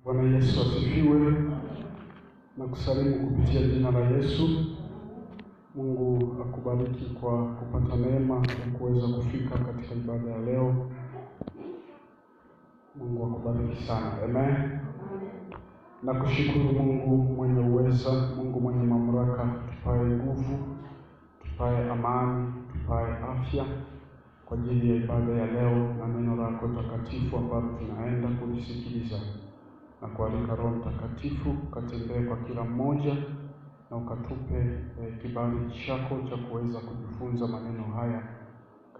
Bwana Yesu asifiwe. Na kusalimu kupitia jina la Yesu. Mungu akubariki kwa kupata neema ya kuweza kufika katika ibada ya leo. Mungu akubariki sana. Amen. Na kushukuru Mungu mwenye uweza, Mungu mwenye mamlaka, tupae nguvu, tupae amani, tupae afya kwa ajili ya ibada ya leo na neno lako takatifu ambalo tunaenda kulisikiliza. Na kualika Roho Mtakatifu ukatembee kwa kila mmoja na ukatupe kibali chako cha kuweza kujifunza maneno haya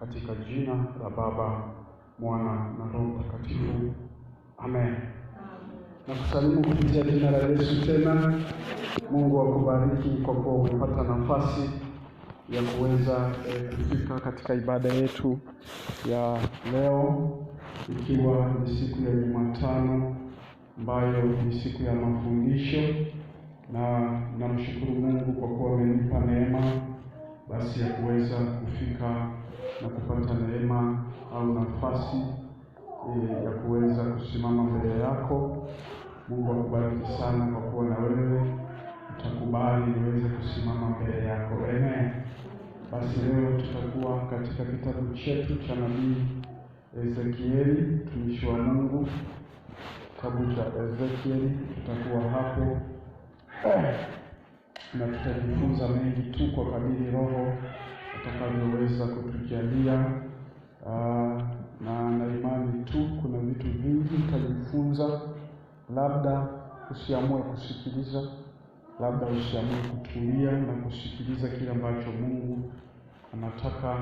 katika jina la Baba, Mwana na Roho Mtakatifu. Amen. Na kusalimu kupitia jina la Yesu tena. Mungu akubariki kwa kuwa umepata nafasi ya kuweza kufika katika ibada yetu ya leo, ikiwa ni siku ya Jumatano ambayo ni siku ya mafundisho. Na namshukuru Mungu kwa kuwa amenipa neema basi ya kuweza kufika na kupata neema au nafasi ya kuweza kusimama mbele yako. Mungu akubariki sana kwa kuwa na wewe utakubali niweze kusimama mbele yako. Amen. Basi leo tutakuwa katika kitabu chetu cha nabii Ezekieli, mtumishi wa Mungu. Kitabu cha Ezekieli tutakuwa hapo na tutajifunza mengi tu kwa kadiri Roho atakavyoweza kutujalia. Na imani tu kuna vitu vingi tutajifunza. Labda usiamue kusikiliza, labda usiamue kutulia na kusikiliza kile ambacho Mungu anataka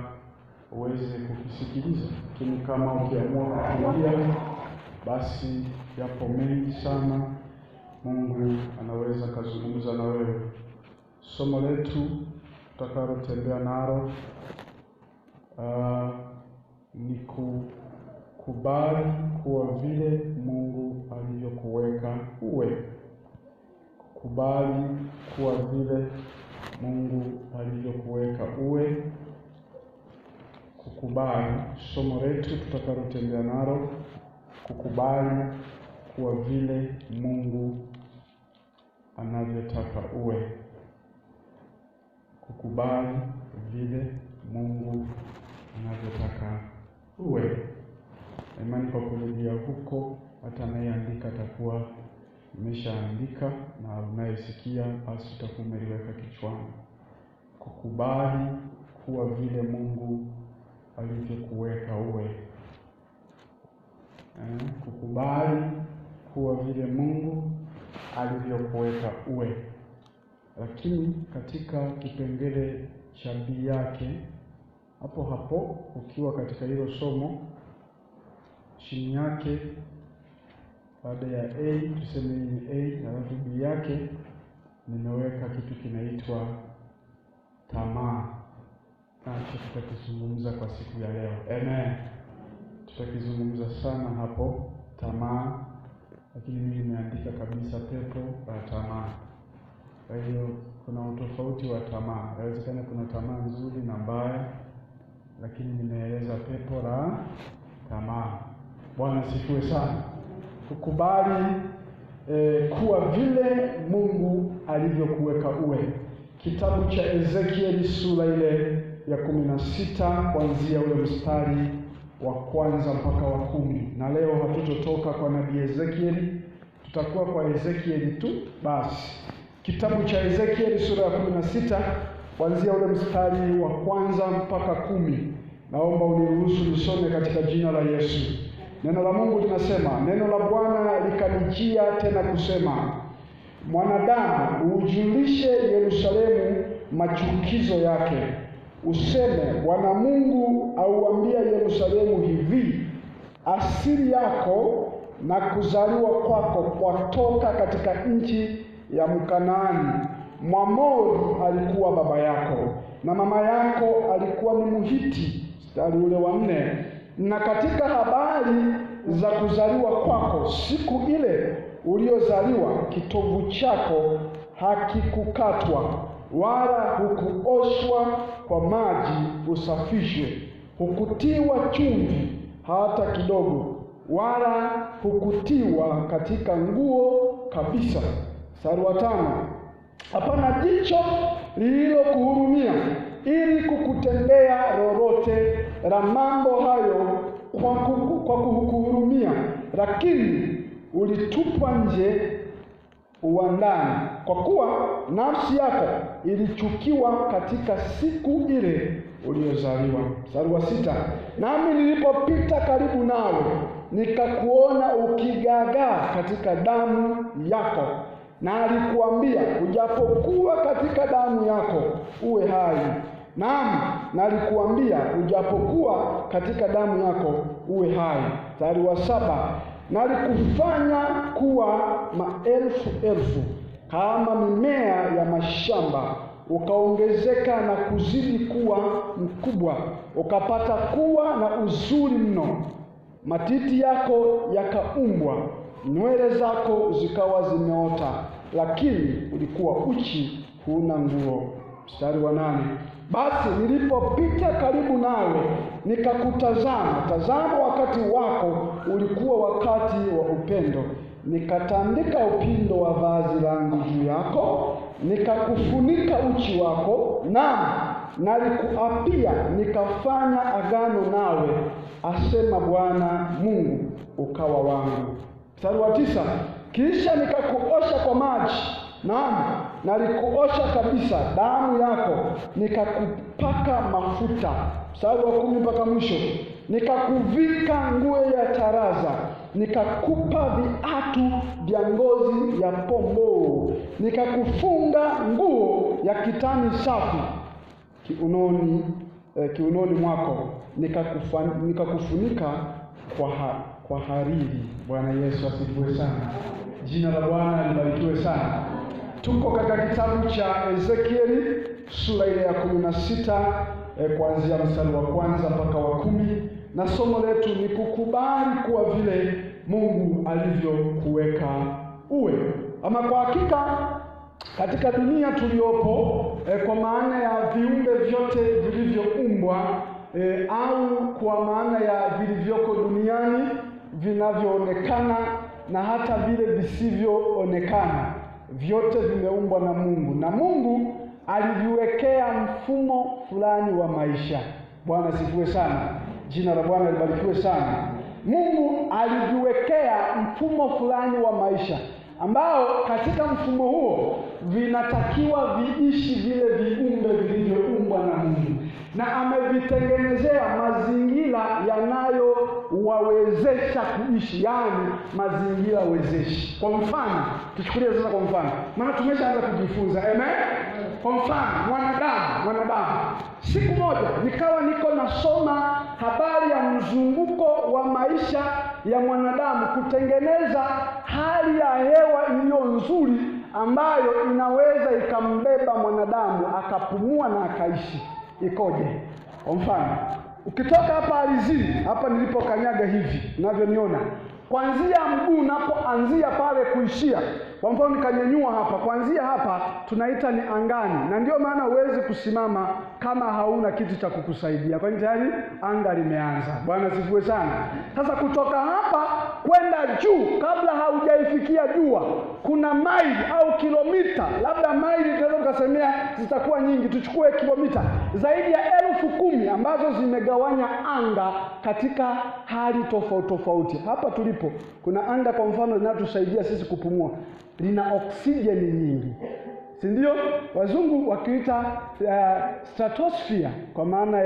uweze kukisikiliza. Lakini kama ukiamua kutulia, basi yapo mengi sana Mungu anaweza kazungumza na wewe. Somo letu tutakalotembea nalo ni kukubali kuwa vile Mungu alivyokuweka uwe. Kukubali kuwa vile Mungu alivyokuweka uwe. Kukubali, somo letu tutakalotembea nalo, kukubali kuwa vile Mungu anavyotaka uwe. Kukubali vile Mungu anavyotaka uwe. Imani kwa kurudia huko, hata anayeandika atakuwa ameshaandika na unayesikia basi utakuwa umeliweka kichwani. Kukubali kuwa vile Mungu alivyokuweka uwe. Kukubali kuwa vile Mungu alivyokuweka uwe. Lakini katika kipengele cha B yake hapo hapo, ukiwa katika hilo somo, chini yake baada ya A tuseme ni A, alafu B yake nimeweka kitu kinaitwa tamaa. Nacho tutakizungumza kwa siku ya leo. Amen. Tutakizungumza sana hapo tamaa, lakini mimi nimeandika kabisa pepo la tamaa. Kwa hiyo kuna utofauti wa tamaa. Inawezekana kuna tamaa nzuri na mbaya, lakini nimeeleza pepo la tamaa. Bwana asifiwe sana. Kukubali kuwa vile Mungu alivyokuweka uwe. Kitabu cha Ezekieli sura ile ya 16 kuanzia ule mstari wa kwanza mpaka wa 10. Na leo hatutotoka kwa nabii Ezekieli, tutakuwa kwa Ezekieli tu basi. Kitabu cha Ezekieli sura ya 16 kuanzia ule mstari wa kwanza mpaka 10. Naomba uniruhusu nisome katika jina la Yesu. Neno la Mungu linasema, neno la Bwana likanijia tena kusema, mwanadamu, ujulishe Yerusalemu machukizo yake. Useme, Bwana Mungu auambia Yerusalemu hivi, asili yako na kuzaliwa kwako kwatoka katika nchi ya Mkanaani. Mwamori alikuwa baba yako na mama yako alikuwa ni Mhiti. Mstari ule wa 4. Na katika habari za kuzaliwa kwako, siku ile uliozaliwa, kitovu chako hakikukatwa wala hukuoshwa kwa maji usafishwe, hukutiwa chumvi hata kidogo. wala hukutiwa katika nguo kabisa. Mstari wa 5, hapana jicho lililokuhurumia ili kukutendea lolote la mambo hayo kwa kukuhurumia, lakini ulitupwa nje uwandani, kwa kuwa nafsi yako ilichukiwa katika siku ile uliyozaliwa. Mstari wa 6, nami nilipopita karibu nawe nikakuona ukigagaa katika damu yako, na alikuambia, ujapokuwa katika damu yako uwe hai. Naam, nalikuambia, ujapokuwa katika damu yako uwe hai. Mstari wa 7, nalikufanya kuwa maelfu elfu kama mimea ya mashamba, ukaongezeka na kuzidi kuwa mkubwa, ukapata kuwa na uzuri mno. Matiti yako yakaumbwa, nywele zako zikawa zimeota, lakini ulikuwa uchi, huna nguo. Mstari wa 8, basi nilipopita karibu nawe nikakutazama, tazama wakati wako ulikuwa wakati wa upendo, nikatandika upindo wa vazi langu juu yako, nikakufunika uchi wako, naam, nalikuapia, nikafanya agano nawe, asema Bwana Mungu, ukawa wangu. Mstari wa 9, kisha nikakuosha kwa maji, naam, nalikuosha kabisa damu yako, nikakupaka mafuta. Mstari wa 10 mpaka mwisho, nikakuvika nguo ya taraza, nikakupa viatu vya ngozi ya pomboo, nikakufunga nguo ya kitani safi kiunoni mwako, nikakufunika kwa hariri. Bwana Yesu asifiwe sana. Jina la Bwana libarikiwe sana. Tuko katika kitabu cha Ezekieli sura ile ya 16 kuanzia mstari wa 1 mpaka wa 10, na somo letu ni kukubali kuwa vile Mungu alivyokuweka uwe. Ama kwa hakika katika dunia tuliopo, kwa maana ya viumbe vyote vilivyoumbwa, au kwa maana ya vilivyoko duniani vinavyoonekana na hata vile visivyoonekana, vyote vimeumbwa na Mungu, na Mungu aliviwekea mfumo fulani wa maisha. Bwana sifiwe sana. Jina la Bwana libarikiwe sana. Mungu aliviwekea mfumo fulani wa maisha ambao katika mfumo huo vinatakiwa viishi vile viumbe vilivyoumbwa na Mungu, na amevitengenezea mazingira yanayowawezesha kuishi, yaani mazingira wezeshi. Kwa mfano, tuchukulie sasa kwa mfano, maana tumeshaanza kujifunza. Amen. Kwa mfano, mwanadamu, siku moja nikawa niko nasoma habari ya mzunguko wa maisha ya mwanadamu, kutengeneza hali ya hewa iliyo nzuri ambayo inaweza ikambeba mwanadamu akapumua na akaishi. Ikoje? Kwa mfano, ukitoka hapa ardhini, hapa nilipokanyaga hivi, unavyoniona, kuanzia mguu unapoanzia pale kuishia, kwa mfano nikanyenyua hapa, kuanzia hapa tunaita ni angani, na ndio maana huwezi kusimama kama hauna kitu cha kukusaidia, kwani tayari anga limeanza. Bwana sifiwe sana. Sasa kutoka hapa kwenda juu, kabla haujaifikia jua, kuna maili au kilomita, labda maili tunaweza tukasemea zitakuwa nyingi, tuchukue kilomita zaidi ya 10,000 ambazo zimegawanya anga katika hali tofauti tofauti. Hapa tulipo kuna anga kwa mfano linalotusaidia sisi kupumua, lina oksijeni nyingi, si ndio? Wazungu wakiita stratosphere, kwa maana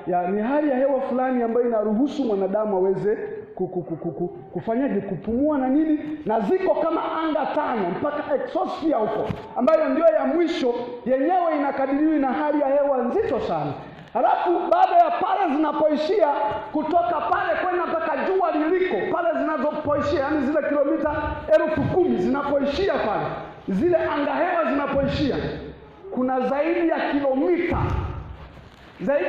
ya ni hali ya hewa fulani ambayo inaruhusu mwanadamu aweze kufanyaje, kupumua na nini, na ziko kama anga 5 mpaka exosphere huko, ambayo ndio ya mwisho yenyewe inakadiriwa na hali ya hewa nzito sana. Halafu baada ya pale zinapoishia, kutoka pale kwenda mpaka jua liliko pale zinazopoishia, yani zile kilomita 10,000 zinapoishia pale, zile anga hewa zinapoishia, kuna zaidi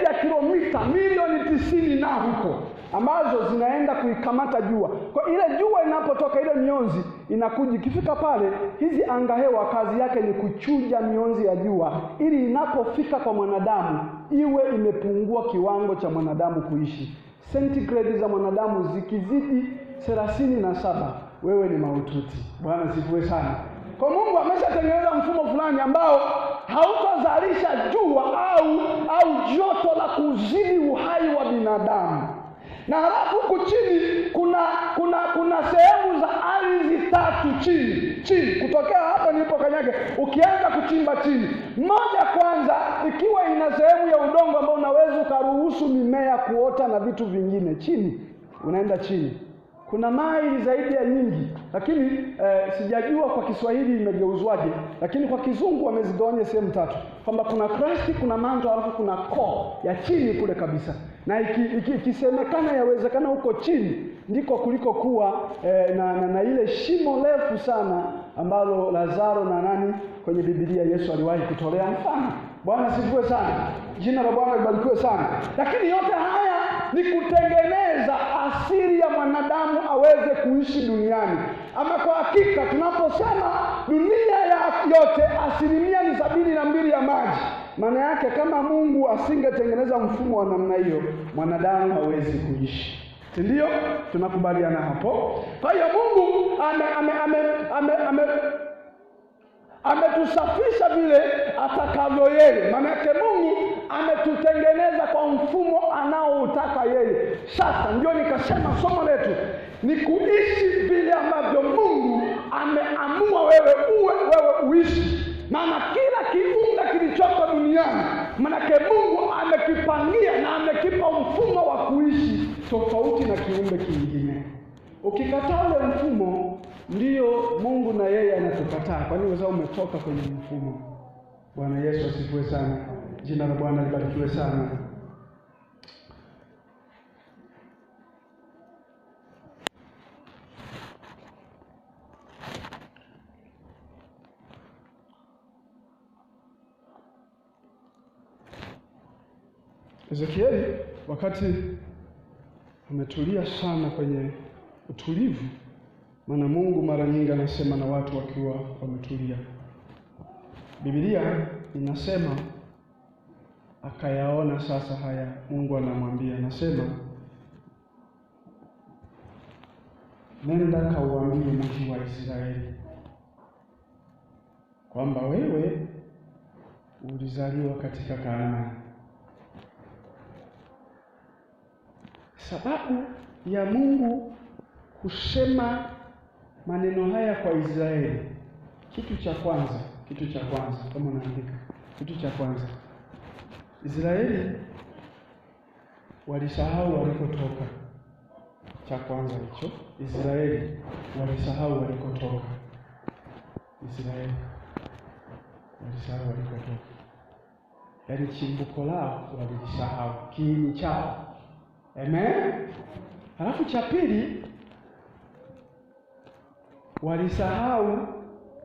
ya kilomita milioni 90 na huko ambazo zinaenda kuikamata jua. Kwa ile jua inapotoka, ile mionzi inakuja, ikifika pale, hizi anga hewa kazi yake ni kuchuja mionzi ya jua ili inapofika kwa mwanadamu iwe imepungua kiwango cha mwanadamu kuishi. Sentigredi za mwanadamu zikizidi 37, wewe ni mahututi. Bwana sifiwe sana. Kwa Mungu ameshatengeneza mfumo fulani ambao hautazalisha jua au joto la kuzidi uhai wa binadamu. Na halafu huku chini kuna sehemu za ardhi tatu chini kutokea hapa nilipokanyaga, ukianza kuchimba chini, moja kwanza ikiwa ina sehemu ya udongo ambao unaweza ukaruhusu mimea kuota na vitu vingine chini, unaenda chini. Kuna maili zaidi ya nyingi, lakini sijajua kwa Kiswahili imegeuzwaje, lakini kwa Kizungu wamezigawanya sehemu tatu, kwamba kuna crust, kuna manto, alafu kuna core ya chini kule kabisa. Na ikisemekana yawezekana huko chini ndiko kuliko kuwa na ile shimo refu sana ambalo Lazaro na nani kwenye Biblia Yesu aliwahi kutolea mfano. Bwana sifiwe sana. Jina la Bwana libarikiwe sana. Lakini yote haya ni kutengeneza asili ya mwanadamu aweze kuishi duniani. Ama kwa hakika tunaposema dunia ya yote asilimia ni 72 ya maji, maana yake kama Mungu asingetengeneza mfumo wa namna hiyo, mwanadamu hawezi kuishi. Si ndio? Tunakubaliana hapo. Kwa hiyo Mungu ametusafisha vile atakavyo yeye. Maana yake Mungu ametutengeneza kwa mfumo anaoutaka yeye. Sasa ndio nikasema somo letu ni kuishi vile ambavyo Mungu ameamua wewe uwe, wewe uishi. Maana kila kiumbe kilichoko duniani, maana yake Mungu amekipangia na amekipa mfumo wa kuishi tofauti na kiumbe kingine. Ukikataa ule mfumo, ndiyo Mungu na yeye anatukataa. Kwa nini? Kwa umetoka kwenye mfumo. Bwana Yesu asifiwe sana. Jina la Bwana libarikiwe sana. Ezekieli wakati ametulia sana kwenye utulivu, maana Mungu mara nyingi anasema na watu wakiwa wametulia. Biblia inasema akayaona sasa haya. Mungu anamwambia, anasema nenda kauambie mji wa Israeli kwamba wewe ulizaliwa katika Kanaani. Sababu ya Mungu kusema maneno haya kwa Israeli, kitu cha kwanza kama unaandika, kitu cha kwanza, Israeli walisahau walikotoka. Cha kwanza hicho, Israeli walisahau walikotoka. Israeli walisahau walikotoka, yaani chimbuko lao walilisahau, kiini chao. Amen. Halafu cha pili, walisahau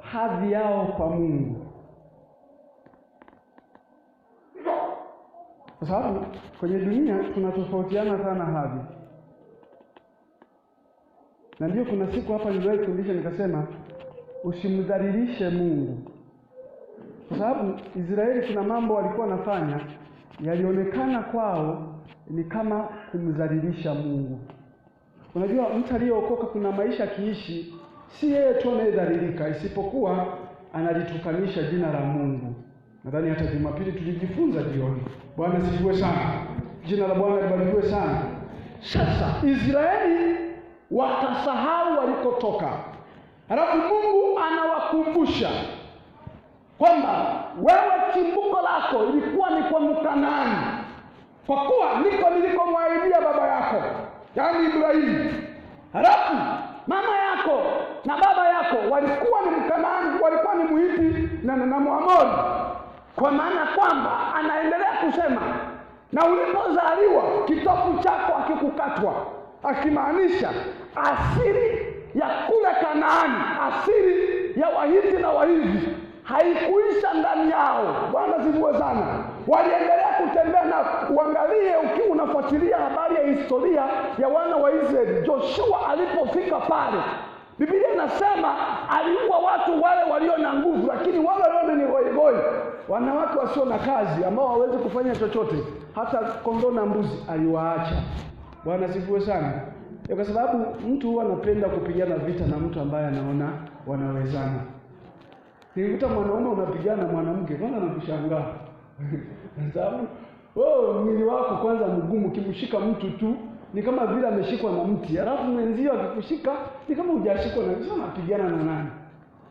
hadhi yao kwa Mungu. Kwa sababu kwenye dunia tunatofautiana sana hadhi. Na ndio kuna siku hapa niliwahi kufundisha nikasema usimdhalilishe Mungu. Kwa sababu Israeli kuna mambo walikuwa wanafanya yalionekana kwao ni kama kumdhalilisha Mungu. Unajua mtu aliyeokoka kuna maisha kiishi, si yeye tu anayedhalilika, isipokuwa analitukanisha jina la Mungu. Nadhani hata Jumapili tulijifunza jioni. Bwana sifiwe sana. Jina la Bwana libarikiwe sana. Sasa Israeli wakasahau walikotoka. Halafu Mungu anawakumbusha kwamba wewe chimbuko lako ilikuwa ni kwa Mkanaani, kwa kuwa niko nilikomwahidia baba yako, yaani Ibrahimu. Halafu mama yako na baba yako walikuwa ni Mkanaani, walikuwa ni Muhiti na Muamori. Kwa maana kwamba anaendelea kusema, na ulipozaliwa kitovu chako hakikukatwa, akimaanisha asili ya kule Kanaani, asili ya Wahiti na Wahivi haikuisha ndani yao. Bwana sifiwe sana. Waliendelea kutembea. Na uangalie ukiwa unafuatilia habari ya historia ya wana wa Israeli, Joshua alipofika pale, Biblia inasema aliua watu wale walio na nguvu, lakini wale walio ni goigoi, wanawake wasio na kazi ambao hawawezi kufanya chochote, hata kondoo na mbuzi aliwaacha. Bwana sifiwe sana. Kwa sababu mtu huwa anapenda kupigana vita na mtu ambaye anaona wanawezana. Nikikuta mwanaume unapigana na mwanamke, kwanza nakushangaa. Kwa sababu wewe mwili wako kwanza mgumu, ukimshika mtu tu ni kama vile ameshikwa na mti, alafu mwenzio akikushika ni kama hujashikwa na mti. Unapigana na nani?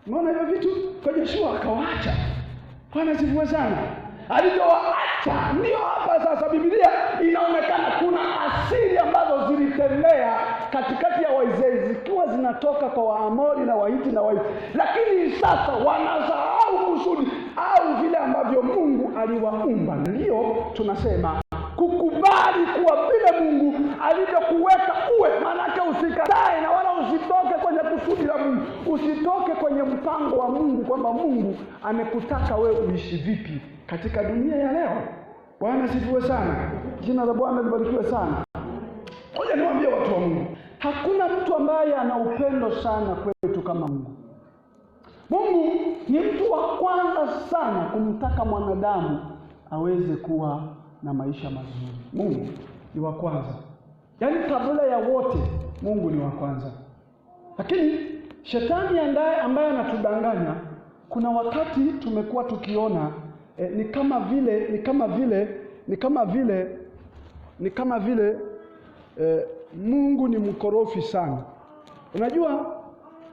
Umeona hivyo vitu? Kwa Joshua akawaacha. Bwana asifiwe sana. Alivyowaacha, ndio hapa sasa Biblia inaonekana kuna asili ambazo zilitembea katikati ya Waisraeli zikiwa zinatoka kwa Waamori na Wahiti na Wahiti, lakini sasa wanasahau kusudi au vile ambavyo Mungu aliwaumba. Ndio tunasema kukubali kuwa vile Mungu alivyokuweka uwe, maanake usikatae na wala usitoke kwenye kusudi la Mungu, usitoke kwenye mpango wa Mungu, kwamba Mungu amekutaka wewe uishi vipi katika dunia ya leo. Bwana asifiwe sana. Jina la Bwana libarikiwe sana. Ngoja niwaambie watu wa Mungu, hakuna mtu ambaye ana upendo sana kwetu kama Mungu. Mungu ni mtu wa kwanza sana kumtaka mwanadamu aweze kuwa na maisha mazuri. Mungu ni wa kwanza, yaani kabla ya wote Mungu ni wa kwanza. Lakini shetani ambaye anatudanganya, kuna wakati tumekuwa tukiona ni kama vile Mungu ni mkorofi sana. Unajua,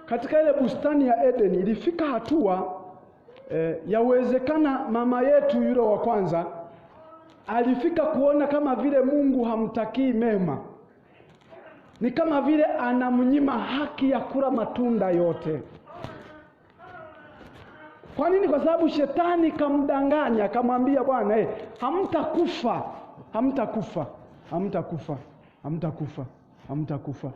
katika ile bustani ya Eden ilifika hatua yawezekana mama yetu yule wa kwanza alifika kuona kama vile Mungu hamtakii mema, ni kama vile anamnyima haki ya kula matunda yote. Kwa nini? Kwa sababu shetani kamdanganya, akamwambia bwana, hamtakufa, hamtakufa, hamtakufa, hamtakufa, hamtakufa.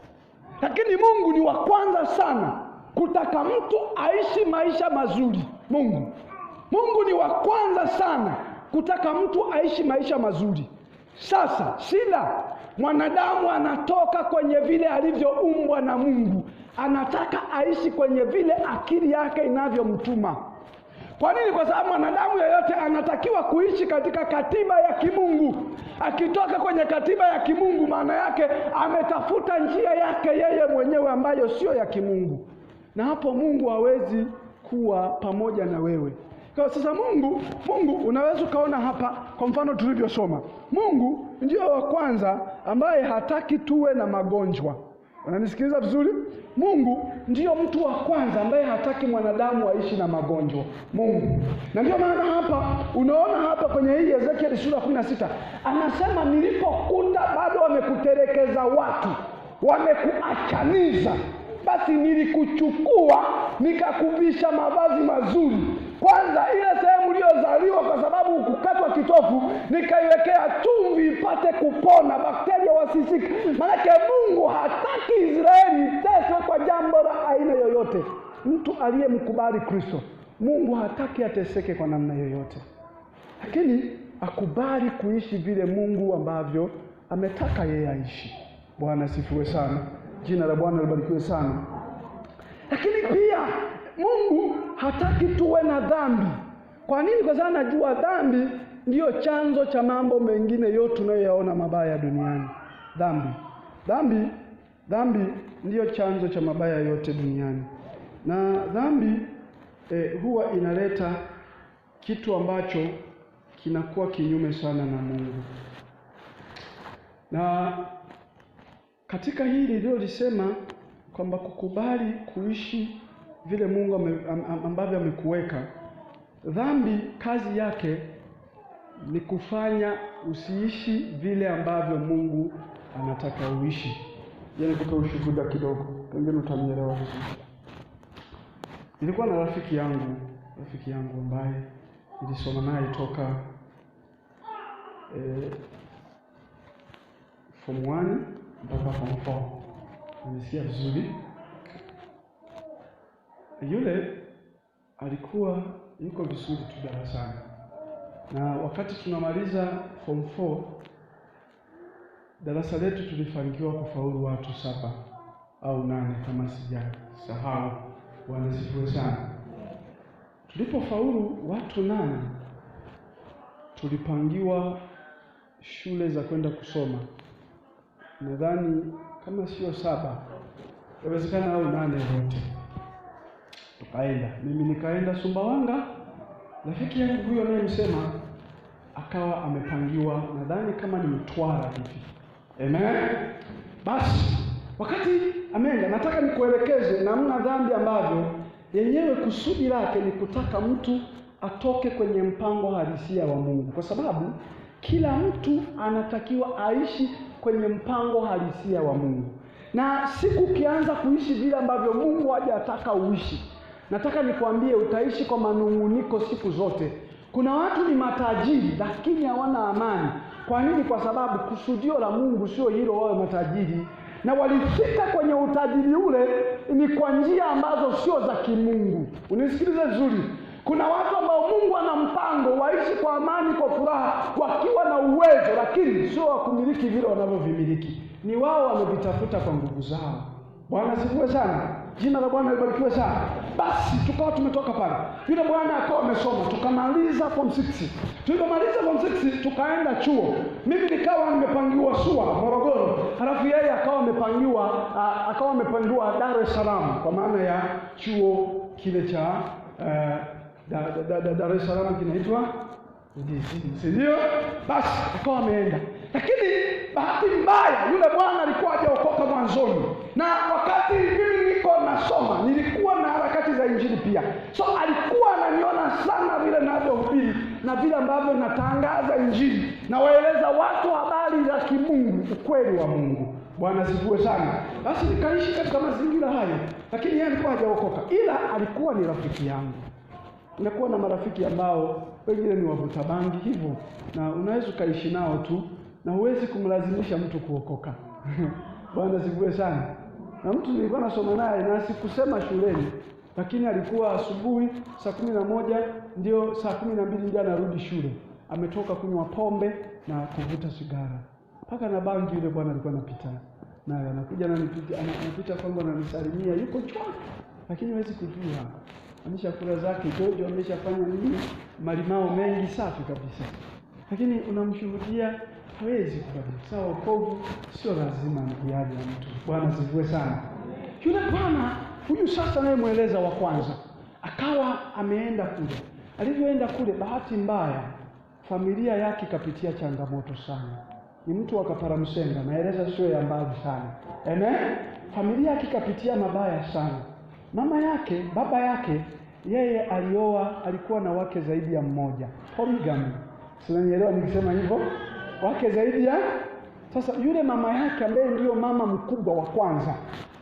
Lakini Mungu ni wa kwanza sana kutaka mtu aishi maisha mazuri. Mungu ni wa kwanza sana kutaka mtu aishi maisha mazuri. Sasa shida, mwanadamu anatoka kwenye vile alivyoumbwa na Mungu, anataka aishi kwenye vile akili yake inavyomtuma. Kwa nini? Kwa sababu mwanadamu yeyote anatakiwa kuishi katika katiba ya kimungu. Akitoka kwenye katiba ya kimungu, maana yake ametafuta njia yake yeye mwenyewe ambayo sio ya kimungu, na hapo Mungu hawezi kuwa pamoja na wewe. Kwa sasa Mungu unaweza ukaona hapa kwa mfano tulivyosoma, Mungu ndio wa kwanza ambaye hataki tuwe na magonjwa. Unanisikiliza vizuri? Mungu ndio mtu wa kwanza ambaye hataki mwanadamu aishi na magonjwa. Mungu. Na ndio maana hapa unaona hapa kwenye hii Ezekiel sura 16 anasema, nilipokuta bado wamekuterekeza watu, wamekuachaniza, basi nilikuchukua nikakuvisha mavazi mazuri. Kwanza ile sehemu uliyozaliwa, kwa sababu hukukatwa kitofu, nikaiwekea chumvi ipate kupona, bakteria wasishike. Maanake Mungu hataki Israeli iteswe kwa jambo la aina yoyote. Mtu aliyemkubali Kristo, Mungu hataki ateseke kwa namna yoyote, lakini akubali kuishi vile Mungu ambavyo ametaka yeye aishi. Bwana asifiwe sana. Jina la Bwana libarikiwe sana. Lakini pia Mungu hataki tuwe na dhambi. Kwa nini? Kwa sababu anajua dhambi ndiyo chanzo cha mambo mengine yote tunayoyaona mabaya duniani. Dhambi ndiyo chanzo cha mabaya yote duniani. Na dhambi huwa inaleta kitu ambacho kinakuwa kinyume sana na Mungu. Na katika hili nililolisema kwamba kukubali kuishi vile Mungu ambavyo amekuweka, dhambi kazi yake ni kufanya usiishi vile ambavyo Mungu anataka uishi. Yaani nikupe ushuhuda kidogo, pengine utanielewa vizuri. Nilikuwa na rafiki yangu ambaye nilisoma naye toka form 1 mpaka form 4. Nilisikia vizuri. Yule alikuwa yuko vizuri tu darasani, na wakati tunamaliza form 4 darasa letu tulifanikiwa kufaulu watu 7 au 8 kama sijasahau. Bwana asifiwe sana. Tulipofaulu watu 8, tulipangiwa shule za kwenda kusoma. Nadhani kama sio 7, inawezekana au 8 wote. Tukaenda, mimi nikaenda Sumbawanga, rafiki yangu huyo anayemsema akawa amepangiwa, nadhani kama ni Mtwara hivi. Amen. Basi wakati ameenda, nataka nikuelekeze namna dhambi ambavyo yenyewe kusudi lake ni kutaka mtu atoke kwenye mpango halisia wa Mungu, kwa sababu kila mtu anatakiwa aishi kwenye mpango halisia wa Mungu. Na siku ukianza kuishi vile ambavyo Mungu hajataka uishi, nataka nikwambie utaishi kwa manunguniko siku zote. Kuna watu ni matajiri lakini hawana amani. Kwa nini? Kwa sababu kusudio la Mungu sio hilo wawe matajiri, na walifika kwenye utajiri ule ni kwa njia ambazo sio za kimungu. Unisikilize vizuri. Kuna watu ambao Mungu ana mpango waishi kwa amani, kwa furaha, wakiwa na uwezo, lakini sio wa kumiliki vile wanavyovimiliki. Ni wao wamevitafuta kwa nguvu zao. Bwana asifiwe sana. Jina la Bwana libarikiwe sana. Basi tukawa tumetoka pale. Yule bwana akawa amesoma, tukamaliza form 6. Tulipomaliza form 6 tukaenda chuo. Mimi nikawa nimepangiwa SUA Morogoro. Halafu yeye akawa amepangiwa Dar es Salaam, kwa maana ya chuo kile cha Dar es Salaam kinaitwa UDSM, si ndio? Basi akawa ameenda. Lakini bahati mbaya yule bwana alikuwa hajaokoka mwanzoni. Na wakati mimi niko nasoma nilikuwa na harakati za injili pia. So alikuwa ananiona sana vile ninavyohubiri na vile ambavyo natangaza injili, na waeleza watu habari za kimungu, ukweli wa Mungu. Bwana asifiwe sana. Basi nikaishi katika mazingira hayo, lakini yeye alikuwa hajaokoka, ila alikuwa ni rafiki yangu. Unakuwa na marafiki ambao wengine ni wavuta bangi hivyo, na unaweza ukaishi nao tu, na huwezi kumlazimisha mtu kuokoka. Bwana asifiwe sana. Na mtu nilikuwa nasoma naye na sikusema shuleni, lakini alikuwa asubuhi saa 11 ndio saa 12 ndio anarudi shule. Ametoka kunywa pombe na kuvuta sigara. Paka na bangi yule bwana alikuwa anapita naye, anakuja anapita kwangu ananisalimia, yuko chwa, lakini huwezi kujua ameshakula zake jojo, ameshafanya nini, malimao mengi, safi kabisa. Lakini unamshuhudia hawezi kubadilika. Sawa, wokovu sio lazima ni hiari ya mtu. Bwana asifiwe sana. Yule bwana huyu sasa anayemweleza wa kwanza akawa ameenda kule. Alivyoenda kule, bahati mbaya familia yake ikapitia changamoto sana. Ni mtu wa Kaparamsenga, naeleza sio ya mbali sana. Amen. Familia yake ikapitia mabaya sana. Mama yake, baba yake, yeye alioa, alikuwa na wake zaidi ya mmoja. Polygamy. Sinanielewa nikisema hivyo? Wake zaidi ya. Sasa yule mama yake ambaye ndiyo mama mkubwa wa kwanza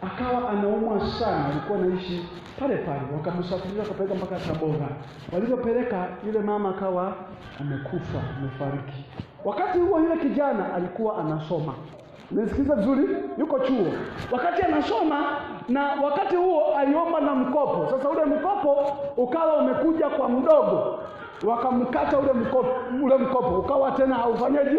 akawa anaumwa sana, alikuwa anaishi pale pale, wakamsafirisha wakapeleka mpaka Tabora. Walipopeleka yule mama akawa amekufa, amefariki. Wakati huo yule kijana alikuwa anasoma. Unasikiza vizuri? Yuko chuo. Wakati anasoma, na wakati huo aliomba na mkopo. Sasa ule mkopo ukawa umekuja kwa mdogo. Wakamkata ule mkopo ukawa tena haufanyaji,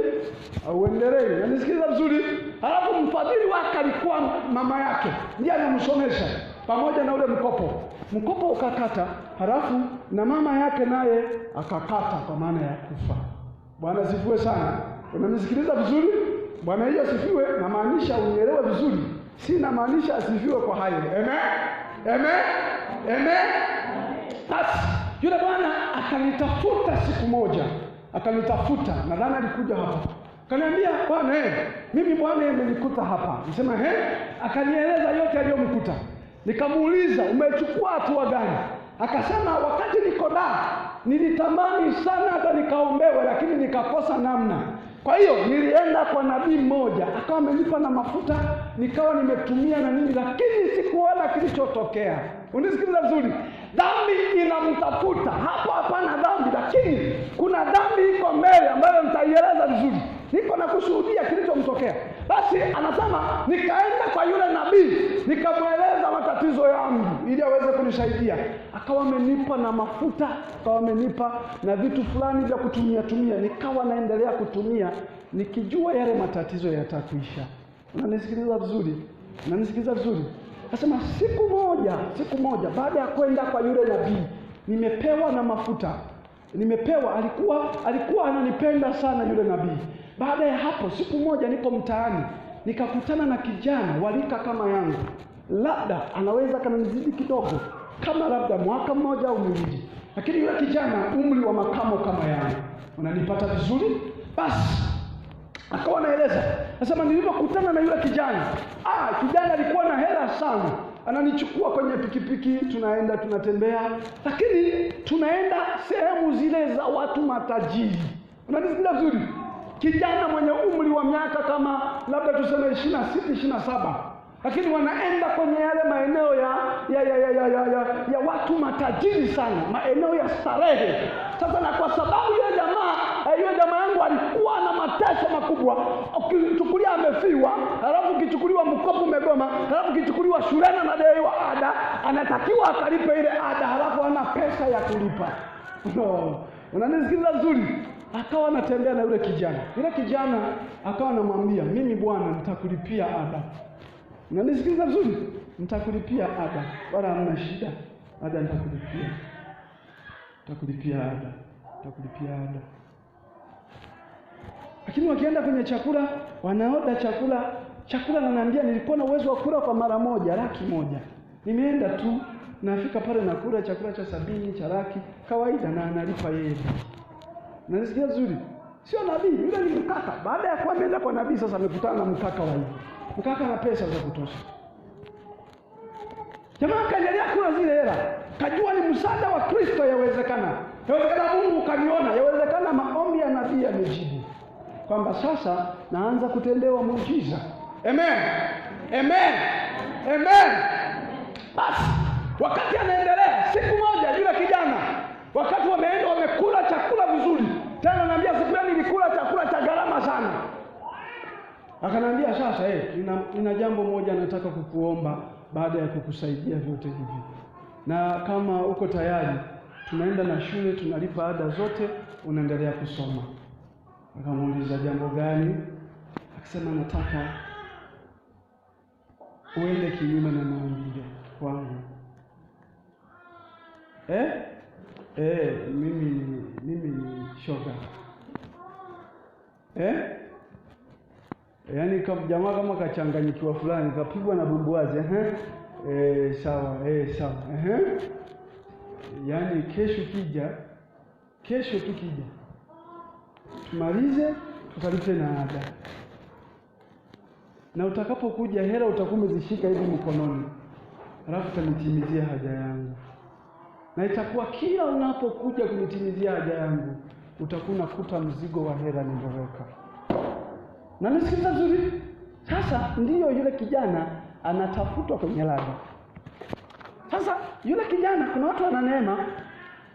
hauendelei. Unasikiza vizuri? Halafu mfadhili wake alikuwa mama yake, ndiye anamsomesha pamoja na ule mkopo. Mkopo ukakata, halafu na mama yake naye akakata kwa maana ya kufa. Bwana asifiwe sana. Unanisikiliza vizuri? Bwana Yesu asifiwe, na maanisha unielewe vizuri. Sina maanisha asifiwe kwa hayo. Amen. Amen. Amen. Basi yule bwana akanitafuta siku moja. Akanitafuta, nadhani alikuja hapa. Akaniambia, "Bwana, mimi bwana amenikuta hapa." Nisema, Akanieleza yote aliyomkuta. Nikamuuliza, "Umechukua hatua gani?" Akasema, "Wakati niko da, nilitamani sana hata nikaombewe, lakini nikakosa namna. Kwa hiyo nilienda kwa nabii mmoja, akawa amenipa na mafuta, nikawa nimetumia na nini, lakini sikuona kilichotokea." Unisikiliza vizuri. Dhambi inamtafuta. Hapo hapana dhambi, lakini kuna dhambi iko mbele ambayo nitaieleza vizuri. Niko na kushuhudia kilichomtokea. Basi anasema nikaenda kwa yule nabii, nikamweleza matatizo yangu ili aweze kunisaidia. Akawa amenipa na mafuta, akawa amenipa na vitu fulani vya kutumia tumia. Nikawa naendelea kutumia nikijua yale matatizo yatakuisha. Unanisikiliza vizuri? Unanisikiliza vizuri? Anasema siku moja baada ya kwenda kwa yule nabii, nimepewa na mafuta. Nimepewa, alikuwa ananipenda sana yule nabii. Baada ya hapo siku moja niko mtaani, Nikakutana na kijana walika kama yangu, labda anaweza kananizidi kidogo, kama labda mwaka mmoja au miwili, lakini yule kijana umri wa makamo kama yangu. Unanipata vizuri? Basi akawa anaeleza, anasema nilipokutana na yule kijana, kijana alikuwa na hela sana, ananichukua kwenye pikipiki, tunaenda tunatembea, lakini tunaenda sehemu zile za watu matajiri. Unanisikia vizuri? Kijana mwenye umri wa miaka kama labda tuseme 26, 27, lakini wanaenda kwenye yale maeneo ya watu matajiri sana, maeneo ya starehe. Sasa na kwa sababu yule jamaa yangu alikuwa na mateso makubwa, ukichukulia amefiwa, halafu ukichukuliwa mkopo umegoma, halafu ukichukuliwa shuleni anadaiwa ada, anatakiwa akalipe ile ada, halafu hana pesa ya kulipa. No. Unanisikiliza vizuri? Akawa anatembea na yule kijana. Yule kijana akawa anamwambia, mimi bwana nitakulipia ada. Unanisikiliza vizuri? Nitakulipia ada, wala hamna shida. Ada nitakulipia. Nitakulipia ada. Nitakulipia ada. Lakini wakienda kwenye chakula, wanaoda chakula, chakula ananiambia nilikuwa na uwezo wa kula kwa mara moja, 100,000. Nimeenda tu nafika pale na kula chakula cha 70 cha 100,000 kawaida, na analipa yeye. Unanisikia vizuri? Sio nabii, yule ni mkaka. Baada ya kuwa ameenda kwa nabii sasa amekutana na mkaka wa hivi. Mkaka ana pesa za kutosha. Jamaa kaendelea kula zile hela. Kajua ni msaada wa Kristo, yawezekana. Yawezekana Mungu kaniona, yawezekana maombi ya nabii yamejibu. Kwamba sasa naanza kutendewa muujiza. Amen. Amen. Amen. Basi wakati anaendelea, siku moja yule kijana, wakati wameenda wamekula chakula vizuri. Tena ananiambia siku ile nilikula chakula cha gharama sana. Akanambia sasa, nina jambo moja nataka kukuomba baada ya kukusaidia vyote hivi. Na kama uko tayari, tunaenda na shule, tunalipa ada zote, unaendelea kusoma. Akamuuliza jambo gani? Akasema nataka uende kinyume na maumbile kwangu. Mimi ni shoga. Yaani kama jamaa kama kachanganyikiwa fulani, kapigwa na bumbuazi. Sawa, sawa. Yaani kesho tukija tumalize, tukalipe na ada. Na utakapokuja hela utakuwa umezishika hivi mkononi, halafu utanitimizia haja yangu. Na itakuwa kila unapokuja kunitimizia haja yangu, utakuwa unakuta mzigo wa hela niloweka. Na nisikiliza vizuri. Sasa ndiyo yule kijana anatafutwa kwenye lada. Sasa yule kijana, kuna watu wana neema,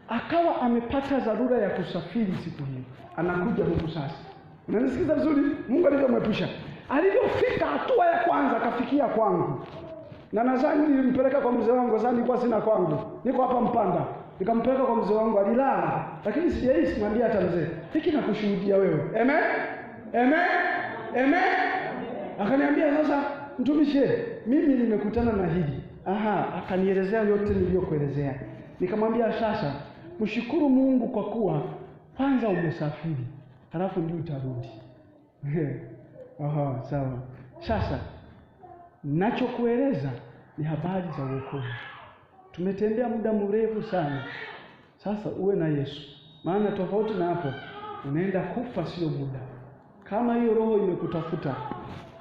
akawa amepata dharura ya kusafiri siku hiyo. Anakuja huku sasa. Unanisikiza vizuri? Mungu alivyomwepusha. Alivyofika hatua ya kwanza akafikia kwangu. Na nadhani nilimpeleka kwa mzee wangu, sasa nilikuwa sina kwangu. Niko hapa Mpanda. Nikampeleka kwa mzee wangu, alilala. Lakini sijawahi simwambia hata mzee. Hiki nakushuhudia wewe. Amen. Amen. Amen. Akaniambia sasa, mtumishi, mimi nimekutana na hili. Aha, akanielezea yote niliyokuelezea. Nikamwambia sasa, mshukuru Mungu kwa kuwa kwanza umesafiri, halafu ndio utarudi. Aha, sawa. Sasa nachokueleza ni habari za wokovu. Tumetembea muda mrefu sana. Sasa uwe na Yesu. Maana tofauti na hapo unaenda kufa, sio muda. Kama hiyo roho imekutafuta,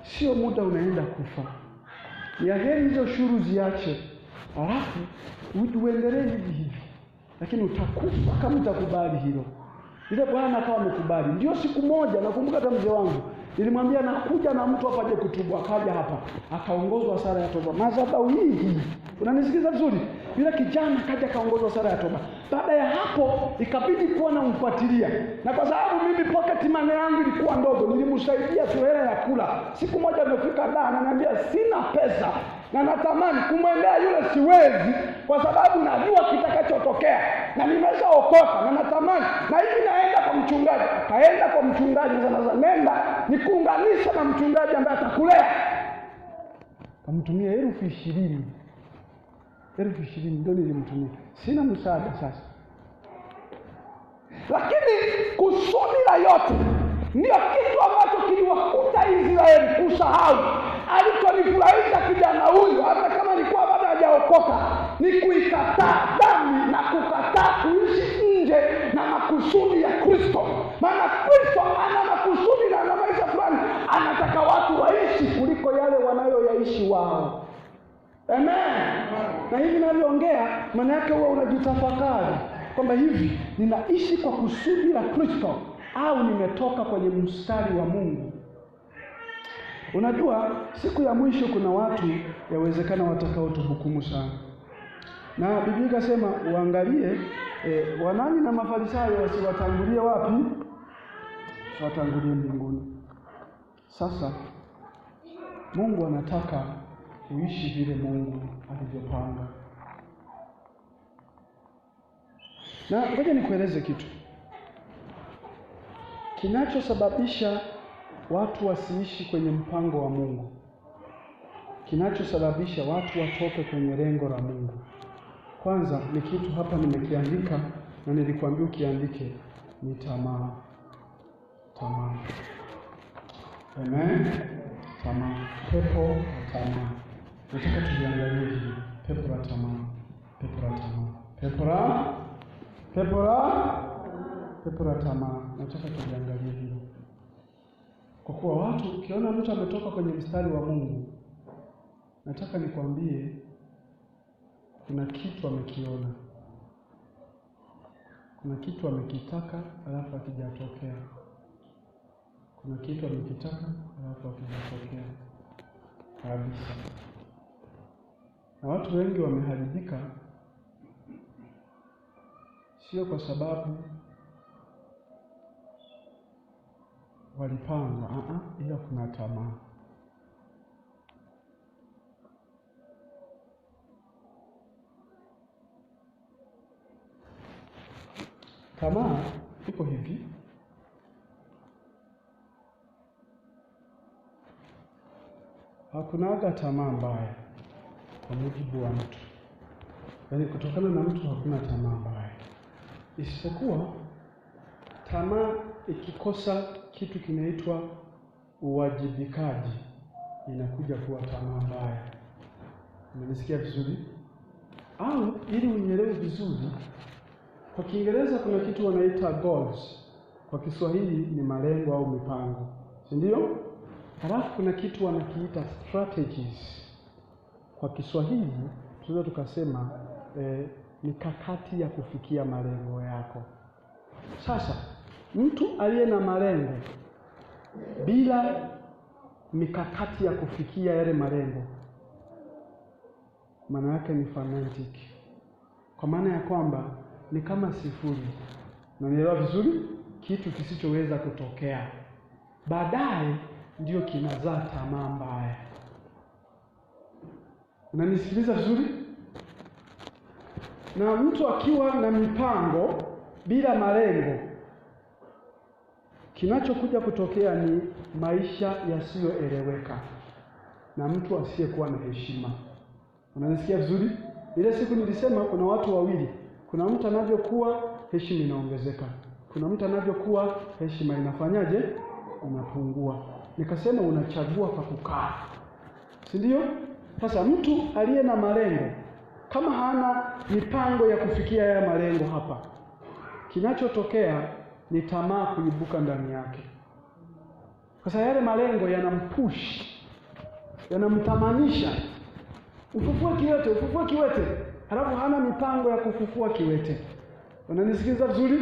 sio muda unaenda kufa. Ya heri hizo shuru ziache, halafu uendelee hivi hivi. Lakini utakufa kama utakubali hilo. Ile bwana akawa amekubali. Ndio siku moja nakumbuka hata mzee wangu nilimwambia nakuja na mtu hapa aje kutubu, akaja hapa akaongozwa sala ya toba. Madhabahu hii. Unanisikiza vizuri? Yule kijana akaja akaongozwa sala ya toba. Baada ya hapo ikabidi kuwa namfuatilia. Na kwa sababu mimi pocket money yangu ilikuwa ndogo, nilimsaidia tu hela ya kula. Siku moja amefika da ananiambia sina pesa na natamani kumwendea yule, siwezi kwa sababu najua kitakachotokea na nimeshaokoka na natamani na hivi naenda kwa mchungaji. Akaenda kwa mchungaji, sasa nenda nikuunganisha na mchungaji ambaye atakulea. Kamtumia 20,000. 20,000 ndio nilimtumia. Sina msaada sasa. Lakini kusudi la yote Ndio kitu ambacho kiliwakuta Israeli kusahau. Alichonifurahisha kijana huyu, hata kama alikuwa bado hajaokoka, ni kuikataa dhambi na kukataa kuishi nje na makusudi ya Kristo. Maana Kristo ana makusudi na ana maisha fulani, anataka watu waishi kuliko yale wanayoyaishi wao. Amen. Na hivi ninavyoongea, maana yake huwa unajitafakari kwamba hivi ninaishi kwa kusudi la Kristo au nimetoka kwenye mstari wa Mungu. Unajua siku ya mwisho kuna watu yawezekana watakaotuhukumu sana. Na Biblia ikasema uangalie wanani na Mafarisayo wasiwatangulie wapi? Watangulie mbinguni. Sasa Mungu anataka uishi vile Mungu alivyopanga. Na ngoja nikueleze kitu kinachosababisha watu wasiishi kwenye mpango wa Mungu, kinachosababisha watu watoke kwenye lengo la Mungu. Kwanza ni kitu hapa nimekiandika na nilikwambia ukiandike, ni tamaa. Tamaa. Amen. Tamaa. Pepo la tamaa. Nataka tuliangalie hili. Pepo la tamaa. Pepo la tamaa. Pepo la tamaa. Nataka tuliangalie hilo. Kwa kuwa watu, ukiona mtu ametoka kwenye mstari wa Mungu, nataka nikwambie kuna kitu amekiona, kuna kitu amekitaka alafu hakijatokea. Kuna kitu amekitaka alafu hakijatokea kabisa. Na watu wengi wameharibika, sio kwa sababu walipanga, ila kuna tamaa. Tamaa iko hivi. Hakunaga tamaa mbaya kwa mujibu wa mtu. Yaani kutokana na mtu hakuna tamaa mbaya. Isipokuwa tamaa ikikosa kitu kinaitwa uwajibikaji, inakuja kuwa tamaa mbaya. Umenisikia vizuri? Au ili unielewe vizuri, kwa Kiingereza kuna kitu wanaita goals, kwa Kiswahili ni malengo au mipango, si ndio? Halafu kuna kitu wanakiita strategies, kwa Kiswahili tunaweza tukasema mikakati ya kufikia malengo yako. Sasa mtu aliye na malengo bila mikakati ya kufikia yale malengo, maana yake ni fanatic, kwa maana ya kwamba ni kama sifuri. Na nielewa vizuri, kitu kisichoweza kutokea baadaye ndio kinazaa tamaa mbaya. Unanisikiliza vizuri? Na mtu akiwa na mipango bila malengo, kinachokuja kutokea ni maisha yasiyoeleweka na mtu asiyekuwa na heshima. Unanisikia vizuri? Ile siku nilisema kuna watu wawili. Kuna mtu anavyokuwa heshima inaongezeka, kuna mtu anavyokuwa heshima inafanyaje? Inapungua. Nikasema unachagua pa kukaa, si ndio? Sasa mtu aliye na malengo kama hana mipango ya kufikia haya malengo hapa, kinachotokea ni tamaa kuibuka ndani yake. Sasa yale malengo yanampush, yanamtamanisha, ufufue kiwete, ufufue kiwete, halafu hana mipango ya kufufua kiwete. Unanisikiliza vizuri?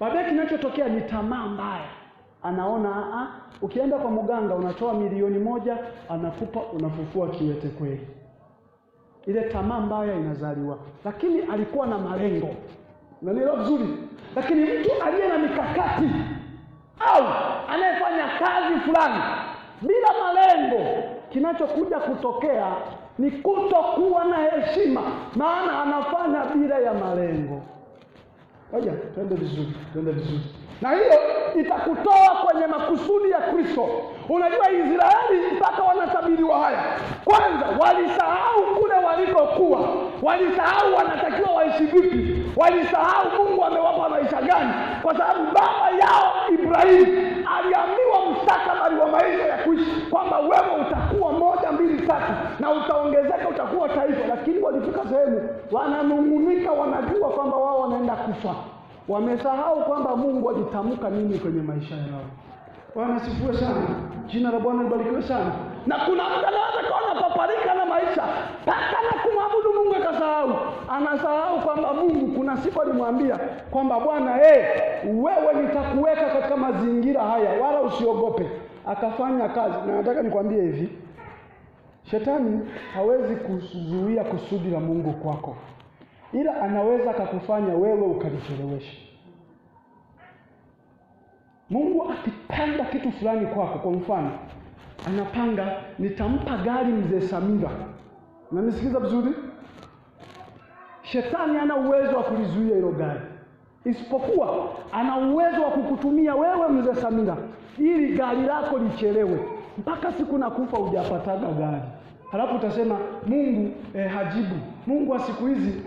Baadaye kinachotokea ni tamaa mbaya. Anaona ukienda kwa mganga unatoa 1,000,000, anakupa, unafufua kiwete kweli. Ile tamaa mbaya inazaliwa, lakini alikuwa na malengo. Unanielewa vizuri? Lakini mtu aliye na mikakati au anayefanya kazi fulani bila malengo, kinachokuja kutokea ni kutokuwa na heshima, maana anafanya bila ya malengo. Ngoja twende vizuri, twende vizuri. Na hiyo itakutoa kwenye makusudi ya Kristo. Unajua Israeli mpaka wanatabiriwa haya, kwanza walisahau kule walikokuwa, walisahau wanatakiwa waishi vipi, walisahau Mungu amewapa maisha gani. gani? Kwa sababu baba yao Ibrahimu aliambiwa mustakabali wa maisha ya kuishi kwamba wewe utakuwa 1, 2, 3 na utaongezeka, utakuwa taifa. Lakini walifika sehemu wananung'unika, wanajua kwamba wao wanaenda kufa. Wamesahau kwamba Mungu alitamka nini kwenye maisha yao. Bwana asifiwe sana. Jina la Bwana libarikiwe sana. Na kuna mtu anaweza kuona paparika na maisha paka na kumwabudu Mungu akasahau. Anasahau kwamba Mungu kuna siku alimwambia kwamba Bwana, wewe nitakuweka katika mazingira haya, wala usiogope. Akafanya kazi. Na nataka nikwambie hivi, shetani hawezi kuzuia kusudi la Mungu kwako, ila anaweza akakufanya wewe ukalichelewesha. Mungu akipanga kitu fulani kwako, kwa mfano anapanga nitampa gari mzee Samira. Unanisikiza vizuri? Shetani ana uwezo wa kulizuia hilo gari, isipokuwa ana uwezo wa kukutumia wewe mzee Samira ili gari lako lichelewe mpaka siku nakufa hujapataga gari. Halafu utasema Mungu hajibu, Mungu wa siku hizi.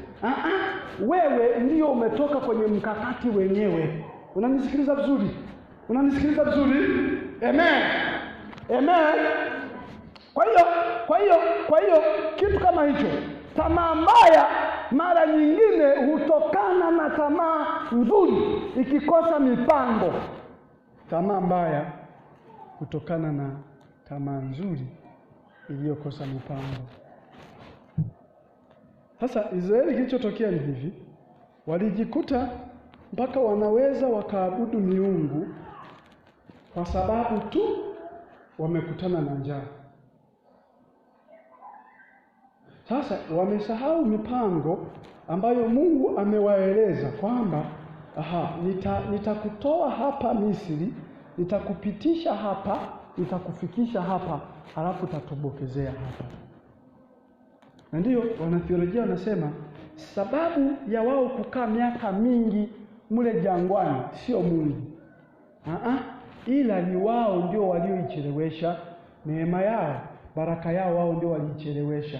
Wewe ndio umetoka kwenye mkakati wenyewe. Unanisikiliza vizuri? Unanisikiliza vizuri? Amen. Amen. Kwa hiyo kitu kama hicho, tamaa mbaya mara nyingine hutokana na tamaa nzuri ikikosa mipango. Tamaa mbaya hutokana na tamaa nzuri iliyokosa mipango. Sasa Israeli kilichotokea ni hivi, walijikuta mpaka wanaweza wakaabudu miungu kwa sababu tu wamekutana na njaa. Sasa wamesahau mipango ambayo Mungu amewaeleza kwamba nitakutoa hapa Misri, nitakupitisha hapa, nitakufikisha hapa, halafu tatobokezea hapa. Na ndiyo wanatheolojia wanasema sababu ya wao kukaa miaka mingi mule jangwani sio Mungu, ila ni wao ndio walioichelewesha neema yao, baraka yao, wao ndio waliichelewesha.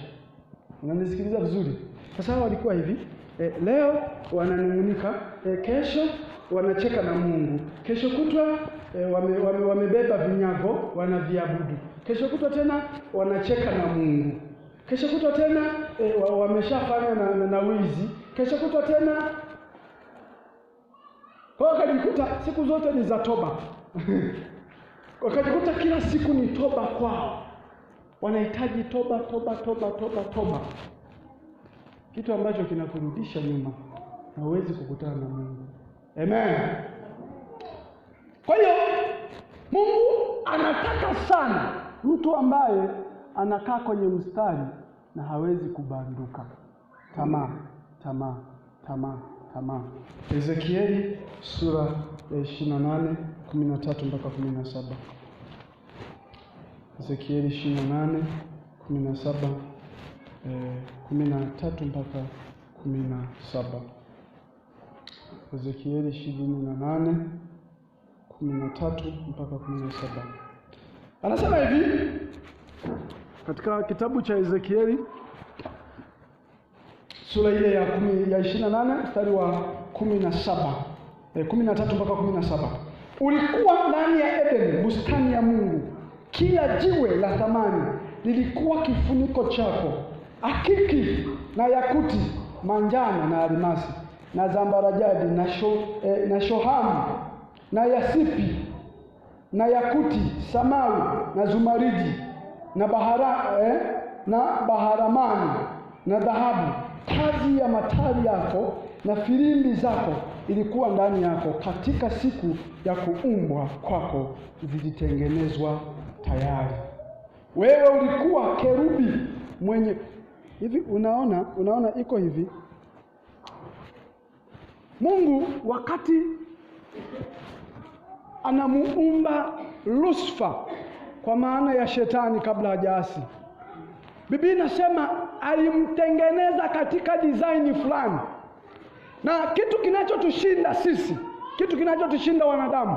Unanisikiliza vizuri? Sasa walikuwa hivi, leo wananung'unika, kesho wanacheka na Mungu, kesho kutwa wamebeba vinyago wanaviabudu, kesho kutwa tena wanacheka na Mungu, kesho kutwa tena wameshafanya na wizi, kesho kutwa tena. Kwa hiyo wakajikuta siku zote ni za toba. Wakajikuta kila siku ni toba kwao. Wanahitaji toba, toba, toba, toba, toba. Kitu ambacho kinakurudisha nyuma na huwezi kukutana na Mungu. Amen. Kwa hiyo Mungu anataka sana mtu ambaye anakaa kwenye mstari na hawezi kubanduka. Tamaa, tamaa, tamaa, tamaa. Ezekieli sura ya 28 13 mpaka 17. Ezekieli 28 17 13 mpaka 17. Ezekieli 28 13 mpaka 17. Anasema hivi katika kitabu cha Ezekieli sura ile ya 28 mstari wa 17, 13 mpaka 17. Ulikuwa ndani ya Edeni, bustani ya Mungu. Kila jiwe la thamani lilikuwa kifuniko chako, akiki na yakuti, manjano na almasi na zambarajadi na shohamu na yasipi na yakuti, samawi na zumaridi na baharamani na dhahabu. Kazi ya matari yako na filimbi zako ilikuwa ndani yako, katika siku ya kuumbwa kwako zilitengenezwa tayari. Wewe ulikuwa kerubi mwenye hivi. Unaona iko hivi. Mungu wakati anamuumba Lusifa, kwa maana ya shetani kabla hajaasi, Biblia inasema alimtengeneza katika design fulani. Na kitu kinachotushinda sisi, kitu kinachotushinda wanadamu,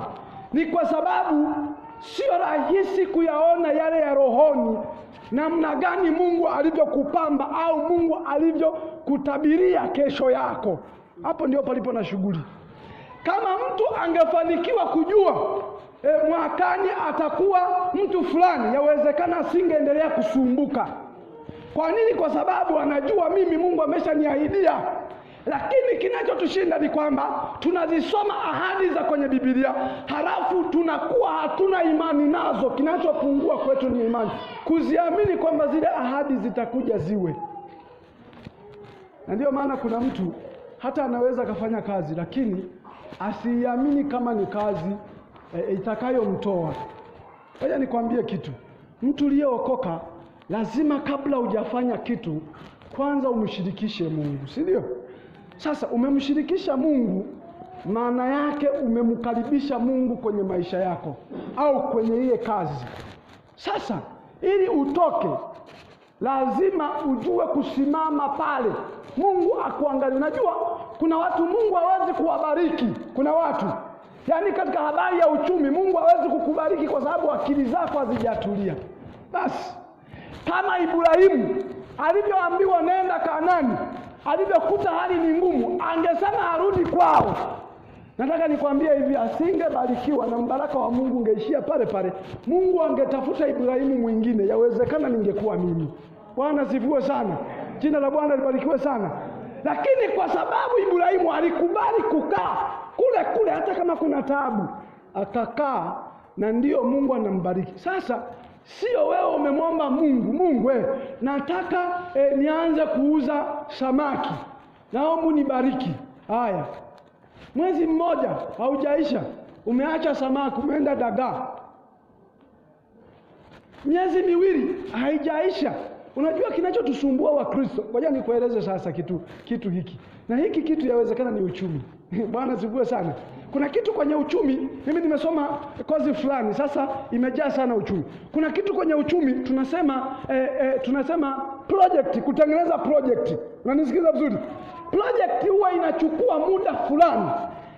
ni kwa sababu sio rahisi kuyaona yale ya rohoni, namna gani Mungu alivyokupamba au Mungu alivyokutabiria kesho yako. Hapo ndio palipo na shughuli. Kama mtu angefanikiwa kujua mwakani atakuwa mtu fulani, yawezekana asingeendelea kusumbuka. Kwa nini? Kwa sababu anajua mimi Mungu ameshaniahidia. Lakini kinachotushinda ni kwamba tunazisoma ahadi za kwenye Biblia halafu tunakuwa hatuna imani nazo. Kinachopungua kwetu ni imani, kuziamini kwamba zile ahadi zitakuja ziwe. Na ndiyo maana kuna mtu hata anaweza akafanya kazi lakini asiiamini kama ni kazi itakayomtoa. Ngoja nikwambie kitu, mtu uliyeokoka lazima kabla hujafanya kitu kwanza umshirikishe Mungu, si ndio? Sasa umemshirikisha Mungu, maana yake umemkaribisha Mungu kwenye maisha yako au kwenye ile kazi. Sasa ili utoke lazima ujue kusimama pale, Mungu akuangalie. Unajua kuna watu Mungu hawezi kuwabariki. Kuna watu yaani, katika habari ya uchumi Mungu hawezi kukubariki kwa sababu akili zako hazijatulia. Basi kama Ibrahimu alivyoambiwa nenda Kanaani, alivyokuta hali ni ngumu, angesema arudi kwao. Nataka nikwambie hivi, asingebarikiwa na mbaraka wa Mungu ungeishia pale pale. Mungu angetafuta Ibrahimu mwingine, yawezekana ningekuwa mimi. Bwana sifiwe sana, jina la Bwana libarikiwe sana. Lakini kwa sababu Ibrahimu alikubali kukaa kule kule, hata kama kuna taabu, akakaa, na ndiyo Mungu anambariki. Sasa sio wewe umemwomba Mungu, Mungu nataka nianze kuuza samaki, naomba nibariki. Haya, mwezi mmoja haujaisha, umeacha samaki, umeenda dagaa. Miezi miwili haijaisha. Unajua kinachotusumbua wa Kristo, ngoja nikueleze sasa kitu hiki, na hiki kitu yawezekana ni uchumi. Bwana sifiwe sana. Kuna kitu kwenye uchumi, mimi nimesoma kozi fulani, sasa imejaa sana uchumi. Kuna kitu kwenye uchumi tunasema tunasema project, kutengeneza project. Unanisikiza vizuri? Project huwa inachukua muda fulani,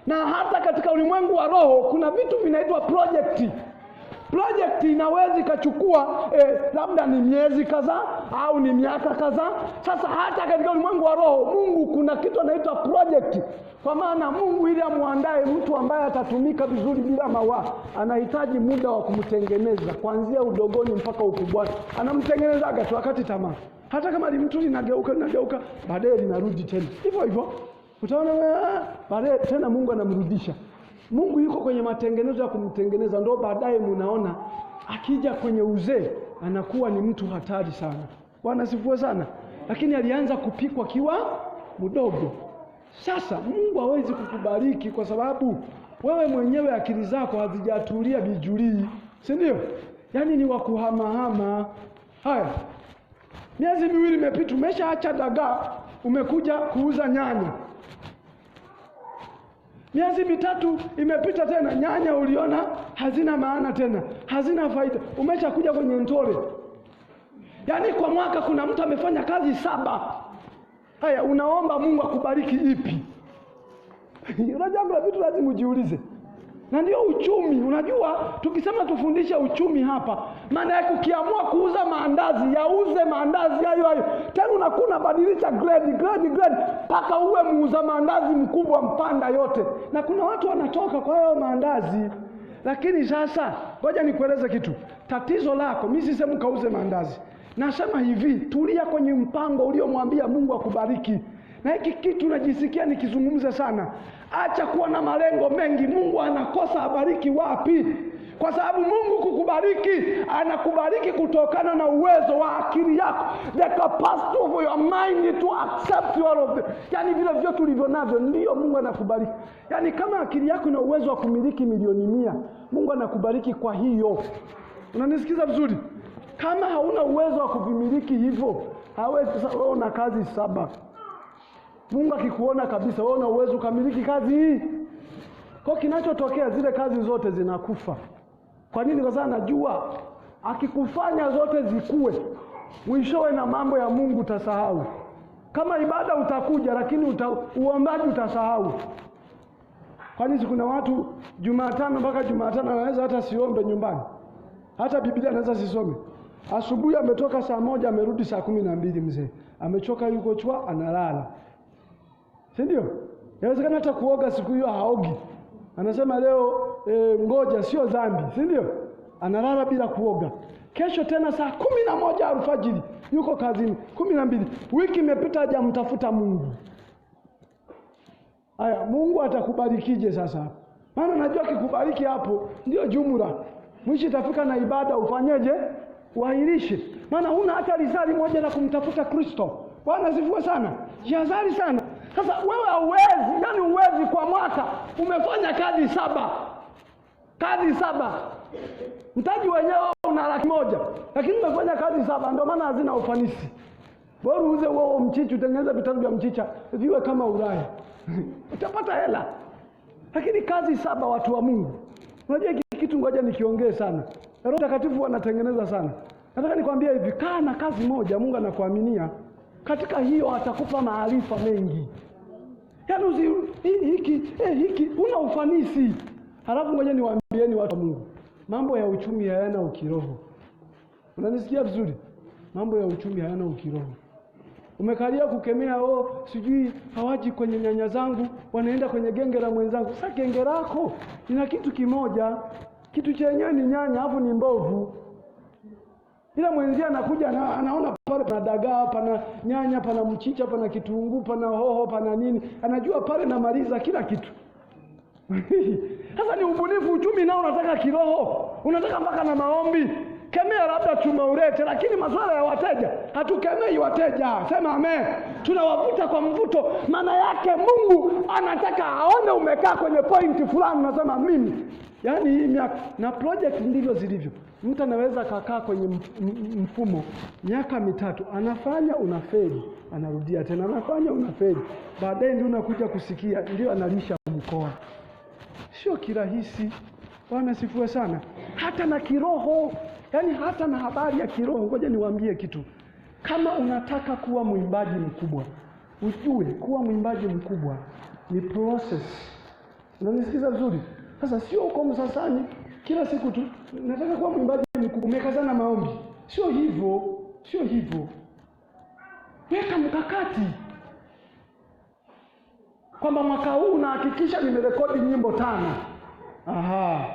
na hata katika ulimwengu wa roho kuna vitu vinaitwa project. Project inaweza ikachukua labda ni miezi kadhaa au ni miaka kadhaa. Sasa hata katika ulimwengu wa roho Mungu kuna kitu anaitwa project, kwa maana Mungu ili amuandae mtu ambaye atatumika vizuri bila mawaa, anahitaji muda wa kumtengeneza kuanzia udogoni mpaka ukubwani. Anamtengenezaga tu wakati tamaa, hata kama mtu linageuka linageuka, baadaye linarudi tena hivyo hivyo, utaona baadaye tena Mungu anamrudisha. Mungu yuko kwenye matengenezo ya kumtengeneza, ndio baadaye munaona akija kwenye uzee anakuwa ni mtu hatari sana. Bwana sifiwe sana. Lakini alianza kupikwa kiwa mdogo. Sasa Mungu hawezi kukubariki kwa sababu wewe mwenyewe akili zako hazijatulia bijulii, si ndio? Yaani ni wa kuhamahama. Haya, miezi miwili imepita, umeshaacha dagaa, umekuja kuuza nyanya. Miezi mitatu imepita tena, nyanya uliona hazina maana tena, hazina faida, umeshakuja kwenye ntole. Yaani kwa mwaka kuna mtu amefanya kazi 7. Haya, unaomba Mungu akubariki ipi? Unajua kuna vitu lazima ujiulize. Na ndio uchumi. Unajua tukisema tufundishe uchumi hapa, maana yake ukiamua kuuza maandazi, yauze maandazi hayo hayo. Tena unakuwa unabadilisha grade grade grade mpaka uwe muuza maandazi mkubwa mpanda yote. Na kuna watu wanatoka kwa hayo maandazi. Lakini sasa ngoja nikueleze kitu. Tatizo lako, mimi sisemi kauze maandazi. Nasema hivi, tulia kwenye mpango uliomwambia Mungu akubariki. Na hiki kitu najisikia nikizungumza sana. Acha kuwa na malengo mengi. Mungu anakosa abariki wapi? Kwa sababu Mungu kukubariki, anakubariki kutokana na uwezo wa akili yako. The capacity of your mind to accept all of them. Yaani vile vyote ulivyo navyo ndio Mungu anakubariki. Yaani kama akili yako ina uwezo wa kumiliki milioni 100, Mungu anakubariki kwa hiyo. Unanisikiza vizuri? Kama hauna uwezo wa kuvimiliki hivyo, hawezi. Sasa wewe una kazi 7. Mungu akikuona kabisa wewe una uwezo ukamiliki kazi hii. Kwa kinachotokea zile kazi zote zinakufa. Kwa nini? Kwa sababu najua akikufanya zote zikue, mwishowe na mambo ya Mungu utasahau. Kama ibada utakuja, lakini uombaji utasahau. Kwani kuna watu Jumatano mpaka Jumatano anaweza hata siombe nyumbani, hata Biblia anaweza sisome. Asubuhi ametoka saa 1 amerudi saa 12, mzee amechoka, yuko chwa analala, si ndio? Inawezekana hata kuoga siku hiyo haogi. Anasema leo ngoja, sio dhambi, si ndio? Analala bila kuoga. Kesho tena saa 11 alfajiri yuko kazini, 12. Wiki imepita hajamtafuta Mungu. Aya, Mungu atakubarikije sasa? Maana najua kikubariki hapo ndio jumla. Mwisho itafika na ibada ufanyeje? Uahirishe. Maana huna hata risali moja la kumtafuta Kristo. Bwana asifiwe sana. Jihadhari sana. Sasa wewe hauwezi, yani huwezi kwa mwaka umefanya kazi 7. Kazi 7. Mtaji wenyewe una 100,000, lakini umefanya kazi 7, ndio maana hazina ufanisi. Bora uuze wewe mchicha, utengeneze vitabu vya mchicha viwe kama Ulaya. Utapata hela. Lakini kazi 7, watu wa Mungu. Unajua hiki kitu ngoja nikiongee sana. Roho Mtakatifu anatengeneza sana. Nataka nikwambie hivi, kaa na kazi moja Mungu anakuaminia. Katika hiyo atakupa maarifa mengi. Yaani hiki una ufanisi. Halafu ngoja niwaambieni watu wa Mungu, mambo ya uchumi hayana ukiroho. Unanisikia vizuri? Mambo ya uchumi hayana ukiroho. Umekalia kukemea, sijui hawaji kwenye nyanya zangu, wanaenda kwenye genge la mwenzangu. Sasa genge lako ina kitu kimoja, kitu chenyewe ni nyanya, afu ni mbovu. Ila mwenzia anakuja anaona pale pana dagaa, pana nyanya, pana mchicha, pana kitunguu, pana hoho, pana nini. Anajua pale namaliza kila kitu. Sasa ni ubunifu. Uchumi nao unataka kiroho, unataka mpaka na maombi. Kemea labda chuma urete, lakini masuala ya wateja hatukemei wateja. Sema amen. Tunawavuta kwa mvuto. Maana yake Mungu anataka aone umekaa kwenye pointi fulani, unasema mimi, yaani hii miaka na project ndivyo zilivyo. Mtu anaweza kakaa kwenye mfumo miaka 3, anafanya unafeli, anarudia tena, anafanya unafeli, baadaye ndio unakuja kusikia ndio analisha mkoa. Sio kirahisi. Bwana sifiwe sana. Hata na kiroho, yaani hata na habari ya kiroho. Ngoja niwaambie kitu. Kama unataka kuwa mwimbaji mkubwa, ujue kuwa mwimbaji mkubwa ni process. Unanisikiza vizuri? Sasa sio uko msasani kila siku tu nataka kuwa mwimbaji mkubwa, umekazana maombi. Sio hivyo, sio hivyo. Weka mkakati kwamba mwaka huu nahakikisha nimerekodi nyimbo 5. Aha.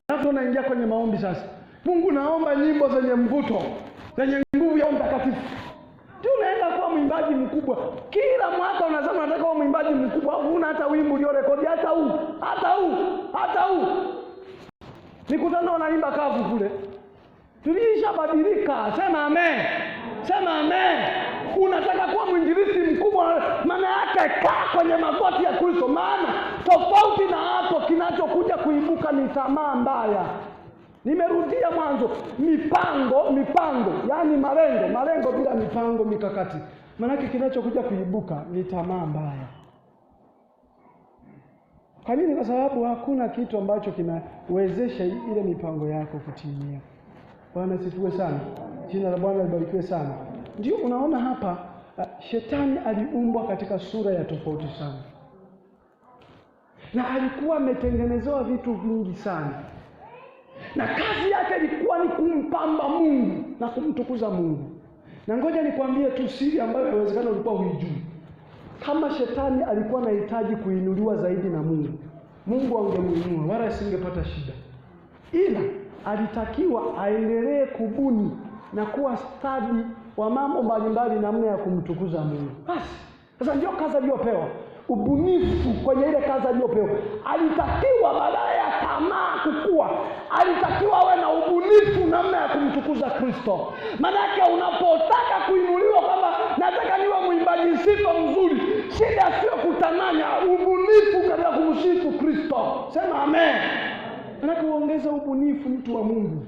Alafu unaingia kwenye maombi sasa. Mungu, naomba nyimbo zenye mvuto, zenye nguvu ya Mtakatifu. Ndio unaenda kuwa mwimbaji mkubwa. Kila mwaka unasema nataka kuwa mwimbaji mkubwa, huna hata wimbo uliorekodi, hata huu, hata huu, hata huu. Nikutana wanaimba kavu kule. Tulishabadilika. Sema amen. Sema amen. Unataka kuwa mwinjilisti mkubwa, maana yake kaa kwenye magoti ya Kristo. Maana tofauti na hapo, kinachokuja kuibuka ni tamaa mbaya. Nimerudia mwanzo, mipango, yaani malengo bila mipango mikakati. Maana yake kinachokuja kuibuka ni tamaa mbaya. Kwa nini? Kwa sababu hakuna kitu ambacho kinawezesha ile mipango yako kutimia. Bwana sifiwe sana. Jina la Bwana libarikiwe sana. Ndio unaona hapa shetani aliumbwa katika sura ya tofauti sana. Na alikuwa ametengenezewa vitu vingi sana. Na kazi yake ilikuwa ni kumpamba Mungu na kumtukuza Mungu. Na ngoja nikwambie tu siri ambayo inawezekana ulikuwa huijui. Kama shetani alikuwa anahitaji kuinuliwa zaidi na Mungu, Mungu angemuinua wala asingepata shida. Ila alitakiwa aendelee kubuni na kuwa stadi wa mambo mbalimbali namna ya kumtukuza Mungu. Basi sasa ndio kazi aliyopewa, ubunifu kwenye ile kazi aliyopewa. Alitakiwa badala ya tamaa kukua, alitakiwa awe na ubunifu namna ya kumtukuza Kristo. Maanake unapotaka kuinuliwa kwamba nataka niwe mwimbaji sifa mzuri, shida sio kutamanya, ubunifu katika kumsifu Kristo. Sema amen. Maanake uongeze ubunifu, mtu wa Mungu.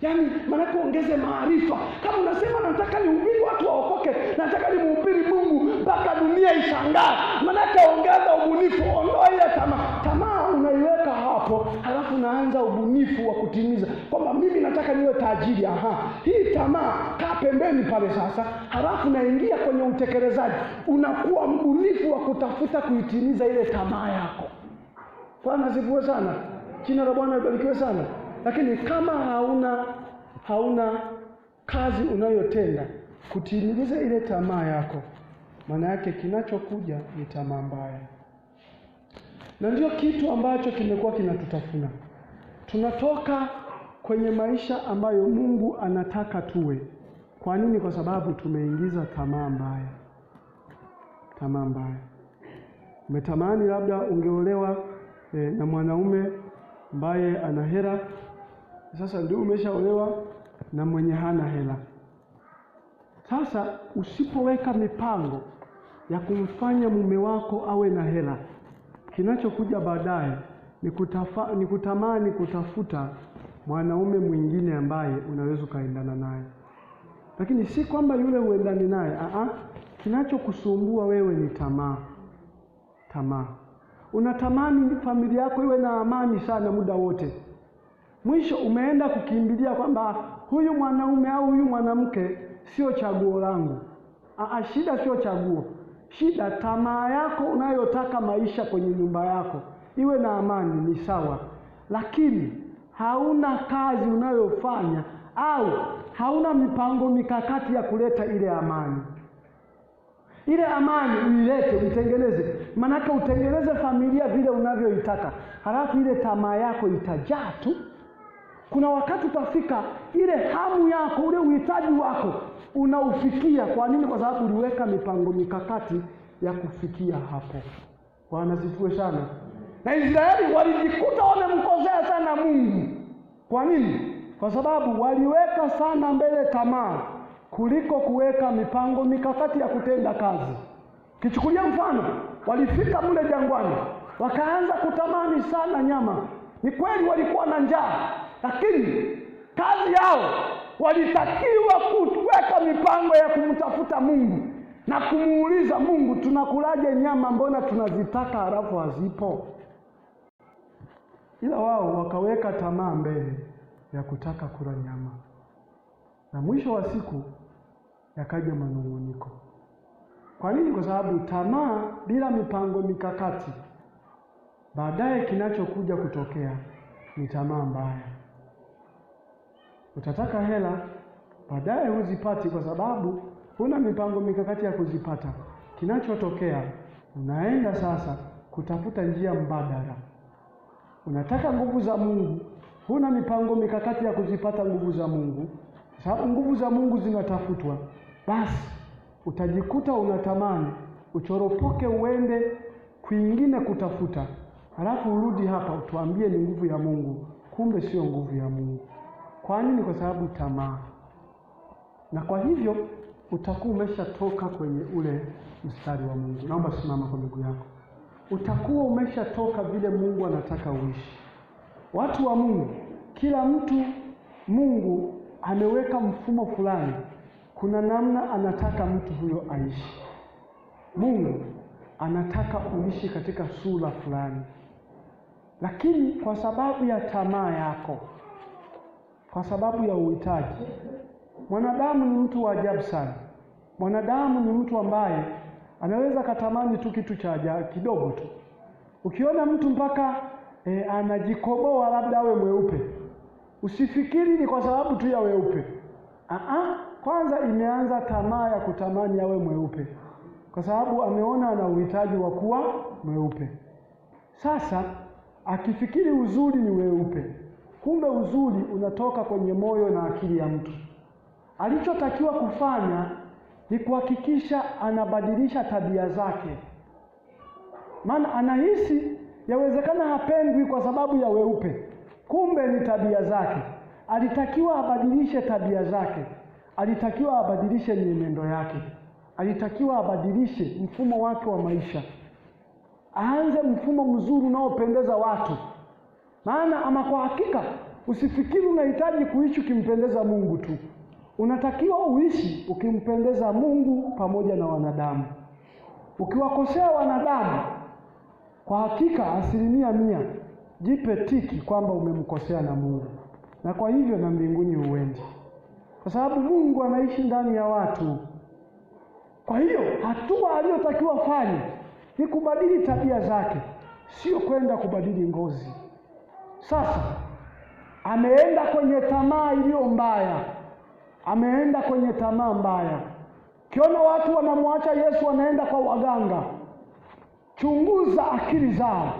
Yaani maanake uongeze maarifa. Kama unasema nataka nihubiri watu waokoke, nataka nimhubiri Mungu mpaka dunia ishangae, maanake ongeza ubunifu, ondoa ile tamaa. Tamaa unaiweka hapo, halafu unaanza ubunifu wa kutimiza kwamba mimi nataka niwe tajiri. Aha, hii tamaa kaa pembeni pale sasa, halafu naingia kwenye utekelezaji. Unakuwa mbunifu wa kutafuta kuitimiza ile tamaa yako. Bwana asifiwe sana. Jina la Bwana libarikiwe sana. Lakini kama hauna kazi unayotenda kutimiliza ile tamaa yako, maana yake kinachokuja ni tamaa mbaya. Na ndio kitu ambacho kimekuwa kinatutafuna. Tunatoka kwenye maisha ambayo Mungu anataka tuwe. Kwa nini? Kwa sababu tumeingiza tamaa mbaya. Tamaa mbaya. Umetamani labda ungeolewa na mwanaume ambaye ana hela. Sasa ndio umeshaolewa na mwenye hana hela. Sasa usipoweka mipango ya kumfanya mume wako awe na hela, kinachokuja baadaye ni kutamani kutafuta mwanaume mwingine ambaye unaweza ukaendana naye. Lakini si kwamba yule huendani naye, kinachokusumbua wewe ni tamaa. Tamaa. Unatamani familia yako iwe na amani sana muda wote. Mwisho umeenda kukimbilia kwamba huyu mwanaume au huyu mwanamke sio chaguo langu. Shida sio chaguo. Shida tamaa yako unayotaka maisha kwenye nyumba yako iwe na amani ni sawa, lakini hauna kazi unayofanya au hauna mipango mikakati ya kuleta ile amani. Ile amani uilete, uitengeneze. Manake utengeneze familia vile unavyoitaka. Halafu ile tamaa yako itajaa tu. Kuna wakati utafika ile hamu yako, ule uhitaji wako unaufikia. Kwa nini? Kwa sababu uliweka mipango mikakati ya kufikia hapo. Bwana asifiwe sana. Na Israeli walijikuta wamemkosea sana Mungu. Kwa nini? Kwa sababu waliweka sana mbele tamaa kuliko kuweka mipango mikakati ya kutenda kazi. Kichukulia mfano, walifika mle jangwani, wakaanza kutamani sana nyama. Ni kweli walikuwa na njaa, lakini kazi yao walitakiwa kuweka mipango ya kumtafuta Mungu na kumuuliza Mungu, tunakulaje nyama, mbona tunazitaka halafu hazipo? Ila wao wakaweka tamaa mbele ya kutaka kula nyama. Na mwisho wa siku yakaja manung'uniko. Kwa nini? Kwa sababu tamaa bila mipango mikakati, baadaye kinachokuja kutokea ni tamaa mbaya. Utataka hela, baadaye huzipati kwa sababu huna mipango mikakati ya kuzipata. Kinachotokea, unaenda sasa kutafuta njia mbadala. Unataka nguvu za Mungu, huna mipango mikakati ya kuzipata nguvu za Mungu, sababu nguvu za Mungu zinatafutwa. Basi utajikuta unatamani uchoropoke uende kwingine kutafuta, halafu urudi hapa utuambie ni nguvu ya Mungu, kumbe sio nguvu ya Mungu. Kwa nini? Kwa sababu tamaa. Na kwa hivyo utakuwa umeshatoka kwenye ule mstari wa Mungu. Naomba simama kwa miguu yako. Utakuwa umeshatoka vile Mungu anataka uishi. Watu wa Mungu, kila mtu Mungu ameweka mfumo fulani. Kuna namna anataka mtu huyo aishi. Mungu anataka uishi katika sura fulani. Lakini kwa sababu ya tamaa yako, kwa sababu ya uhitaji, mwanadamu ni mtu wa ajabu sana. Mwanadamu ni mtu ambaye anaweza katamani tu kitu cha kidogo tu. Ukiona mtu mpaka anajikoboa labda awe mweupe, usifikiri ni kwa sababu tu ya weupe. Kwanza imeanza tamaa ya kutamani awe mweupe, kwa sababu ameona ana uhitaji wa kuwa mweupe. Sasa akifikiri uzuri ni weupe, kumbe uzuri unatoka kwenye moyo na akili ya mtu. Alichotakiwa kufanya ni kuhakikisha anabadilisha tabia zake. Maana anahisi yawezekana hapendwi kwa sababu ya weupe, kumbe ni tabia zake. Alitakiwa abadilishe tabia zake, alitakiwa abadilishe mienendo yake, alitakiwa abadilishe mfumo wake wa maisha, aanze mfumo mzuri unaopendeza watu. Maana ama kwa hakika usifikiri unahitaji kuishi ukimpendeza Mungu tu. Unatakiwa uishi ukimpendeza Mungu pamoja na wanadamu. Ukiwakosea wanadamu, kwa hakika 100% jipe tiki kwamba umemkosea na Mungu, na kwa hivyo na mbinguni huendi, kwa sababu Mungu anaishi ndani ya watu. Kwa hiyo hatua aliyotakiwa fanye ni kubadili tabia zake, sio kwenda kubadili ngozi. Sasa ameenda kwenye tamaa iliyo mbaya, ameenda kwenye tamaa mbaya. Kiona watu wanamwacha Yesu wanaenda kwa waganga, chunguza akili zao.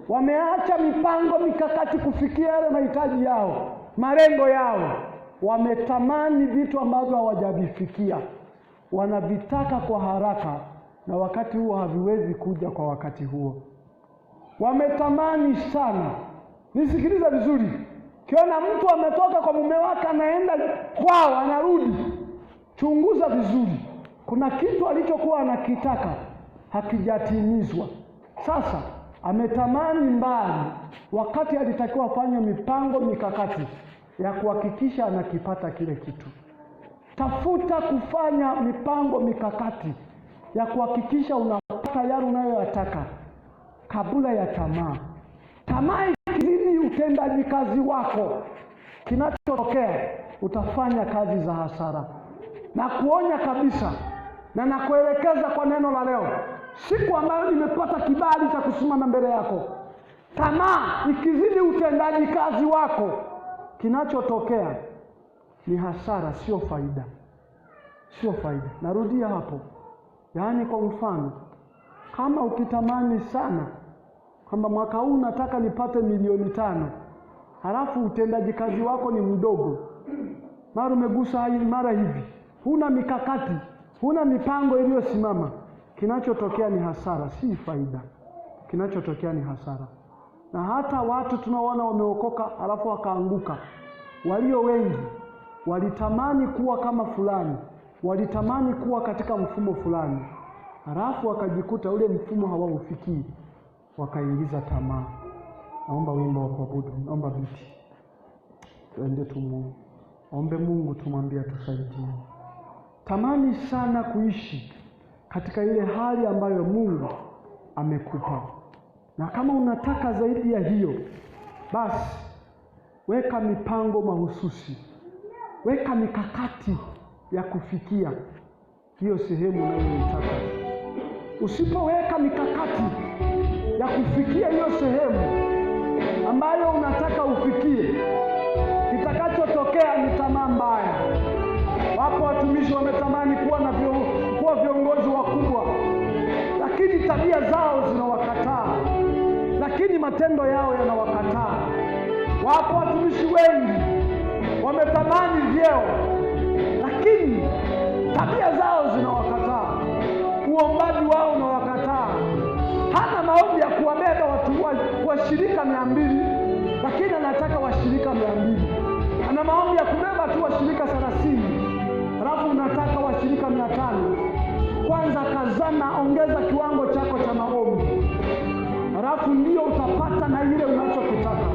Wameacha mipango mikakati kufikia yale mahitaji yao, malengo yao. Wametamani vitu ambavyo hawajavifikia, wanavitaka kwa haraka, na wakati huo haviwezi kuja kwa wakati huo. Wametamani sana. Nisikilize vizuri. Kiona mtu ametoka kwa mume wake anaenda kwao, anarudi, chunguza vizuri. Kuna kitu alichokuwa anakitaka hakijatimizwa. Sasa ametamani mbali, wakati alitakiwa afanye mipango mikakati ya kuhakikisha anakipata kile kitu. Tafuta kufanya mipango mikakati ya kuhakikisha unapata yale unayoyataka kabla ya tamaa. Tamaa ikizidi utendaji kazi wako, kinachotokea utafanya kazi za hasara. Na kuonya kabisa na nakuelekeza kwa neno la leo, siku ambayo nimepata kibali cha kusimama mbele yako, tamaa ikizidi utendaji kazi wako, kinachotokea ni hasara, sio faida. Sio faida. Narudia hapo. Yaani kwa mfano, kama ukitamani sana kwamba mwaka huu nataka nipate 5,000,000, halafu utendaji kazi wako ni mdogo, mara umegusa hivi mara hivi, huna mikakati, huna mipango iliyosimama, kinachotokea ni hasara, si faida. Kinachotokea ni hasara. Na hata watu tunaoona wameokoka halafu wakaanguka, walio wengi walitamani kuwa kama fulani, walitamani kuwa katika mfumo fulani, halafu wakajikuta ule mfumo hawaufikii, wakaingiza tamaa. Naomba wimbo wa kuabudu, naomba viti, tuende tumuombe Mungu, tumwambie atusaidie. Tamani sana kuishi katika ile hali ambayo Mungu amekupa, na kama unataka zaidi ya hiyo, basi weka mipango mahususi, weka mikakati ya kufikia hiyo sehemu unayoitaka. Usipoweka mikakati ya kufikia hiyo sehemu ambayo unataka ufikie, kitakachotokea ni tamaa mbaya. Wapo watumishi wametamani kuwa na kuwa viongozi wakubwa, lakini tabia zao zinawakataa, lakini matendo yao yanawakataa. Wapo watumishi wengi wametamani vyeo, lakini tabia zao zinawakataa, uombaji wao unawakataa. Hana maombi ya kuwabeba watu washirika 200, lakini anataka washirika 200. Ana maombi ya kubeba tu washirika 30, halafu unataka washirika 500. Kwanza kazana, ongeza kiwango chako cha maombi, halafu ndio utapata na ile unachokitaka.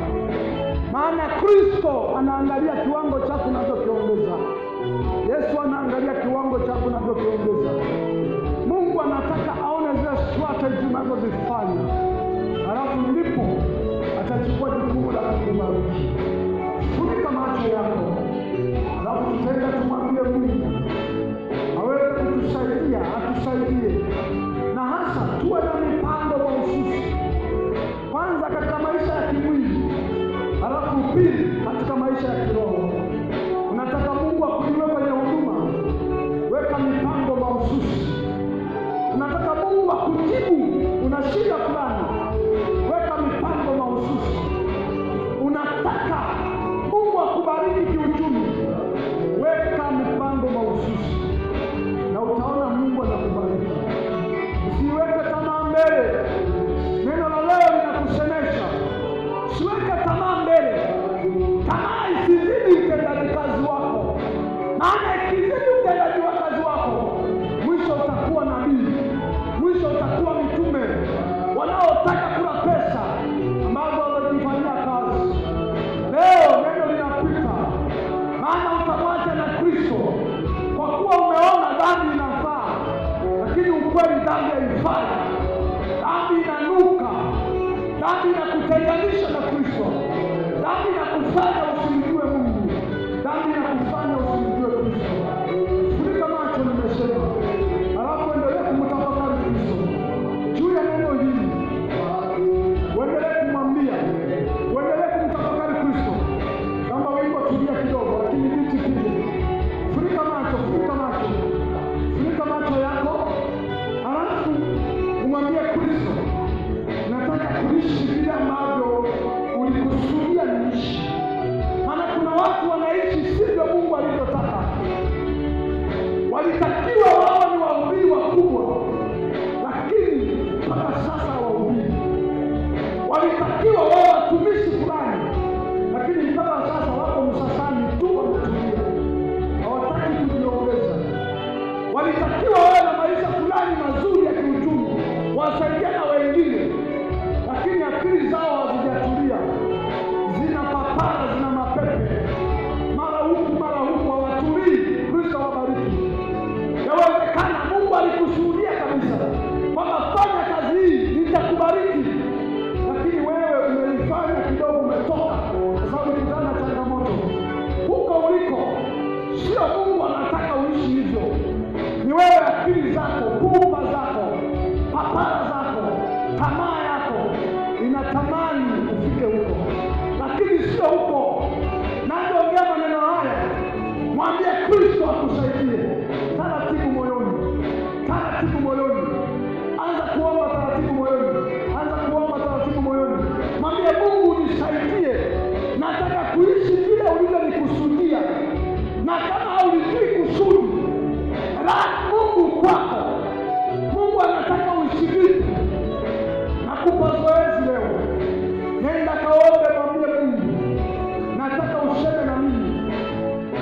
Maana Kristo anaangalia kiwango chako unachokiongeza. Yesu anaangalia kiwango chako unachokiongeza. Mungu anataka aone zile strategy unazozifanya, halafu ndipo atachukua jukumu la kukubariki. Funika macho yako, halafu tutaenda tumwambie Mungu aweze kutusaidia, atusaidie, na hasa tuwe na mipango mahususi, kwanza katika maisha ya kimwili, halafu pili katika maisha ya kiroho. Unataka Mungu akuinue kwenye huduma, weka mipango mahususi. Unataka Mungu akujibu, una shida fulani, weka mipango mahususi. Unataka Mungu akubariki kiuchumi, weka mipango mahususi, na utaona Mungu anakubariki. Usiweke tamaa mbele. Neno la leo linakusemesha, usiweke tamaa mbele. Tamaa isizidi utendaji kazi wako, maana ikizidi utendaji wa kazi wako, mwisho utakuwa nabii, mwisho utakuwa mitume wanaotaka kula pesa ambazo wamejifanyia kazi. Leo neno linapita, maana utamwacha na Kristo, kwa kuwa umeona dhambi inafaa, lakini ukweli dhambi haifai. Dhambi inanuka, dhambi inakutenganisha na Kristo, dhambi inakufanya usimjue Mungu, dhambi inakufanya usimjue Kristo. Funika macho, nimesema, halafu endelea kumtafakari Kristo juu ya neno hili. Uendelee kumwambia, uendelee kumtafakari Kristo. Kama wimbo tulia kidogo, lakini viti pige. Funika macho, funika macho, funika macho yako, halafu umwambie Kristo, nataka kuishi vile ambavyo Walitakiwa wao watumishi fulani, lakini mpaka sasa wako msasani tu wametulia, hawataki kujiongeza. Walitakiwa wawe na maisha fulani mazuri ya kiuchumi, wasaidia na wengine, lakini akili zao hazijatulia, zina papara, zina mapepe, mara huku mara huku, hawatulii. Kristo awabariki. Yawezekana Mungu alikusudia kabisa kwamba fanya kazi hii nitakubariki, lakini wewe umeifanya kidogo, umetoka kwa sababu ulikutana na changamoto huko uliko. Sio Mungu anataka uishi hivyo, ni wewe akili zako, pupa zako, papara zako, tamaa yako inatamani ufike huko, lakini sio huko. Napoongea maneno haya, mwambie Kristo akusaidie taratibu moyoni, taratibu moyoni. Anza kuomba taratibu moyoni, anza kuomba taratibu moyoni. Mwambie Mungu, nisaidie, nataka kuishi vile ulivyonikusudia, na kama haulijui kusudi la Mungu kwako, Mungu anataka uishi vipi? Nakupa zoezi leo, nenda kaombe, mwambie Mungu, nataka useme na mimi,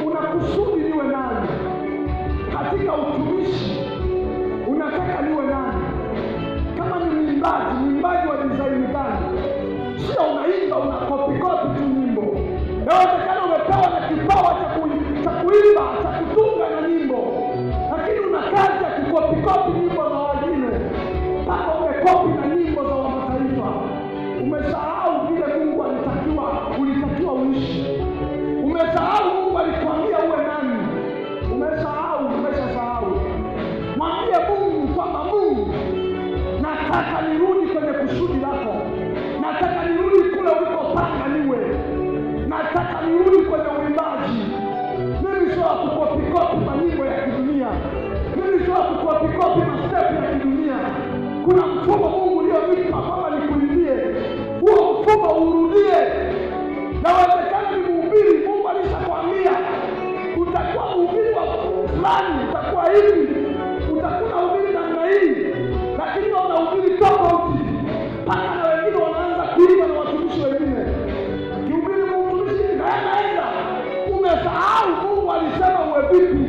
una kusudi niwe nani katika utumishi? Unataka niwe nani? Kama ni mwimbaji, mwimbaji wa design gani? Sio unaimba unakopi kopi tu nyimbo. Inawezekana umepewa na kipawa cha kuimba, cha kutunga na nyimbo, lakini una kazi ya kukopi kopi nyimbo za wengine, mpaka umekopi na nyimbo za mataifa. Umesahau vile Mungu alitakiwa, ulitakiwa uishi. Umesahau Mungu alikwambia uwe nani. Umesahau, umeshasahau. Mwambie Mungu kwamba Mungu, nataka nirudi kwenye kusudi lako, nataka nirudi kule ulikopanga niwe, nataka nirudi kwenye uimbaji. Mimi sio wa kukopikopi manyimbo ya kidunia, mimi sio wa kukopikopi mastepu ya kidunia. Kuna mfumo Mungu ulionipa kwamba nikuimbie, huo mfumo urudie. Nawezekana ni mhubiri, Mungu alishakwambia utakuwa mhubiri wa fulani, utakuwa hivi, utakuwa unahubiri namna hii, lakini wewe unahubiri tofauti, mpaka na wengine wanaanza kuimba na watumishi wengine. Kihubiri mtumishi naye anaenda, umesahau Mungu alisema uwe vipi,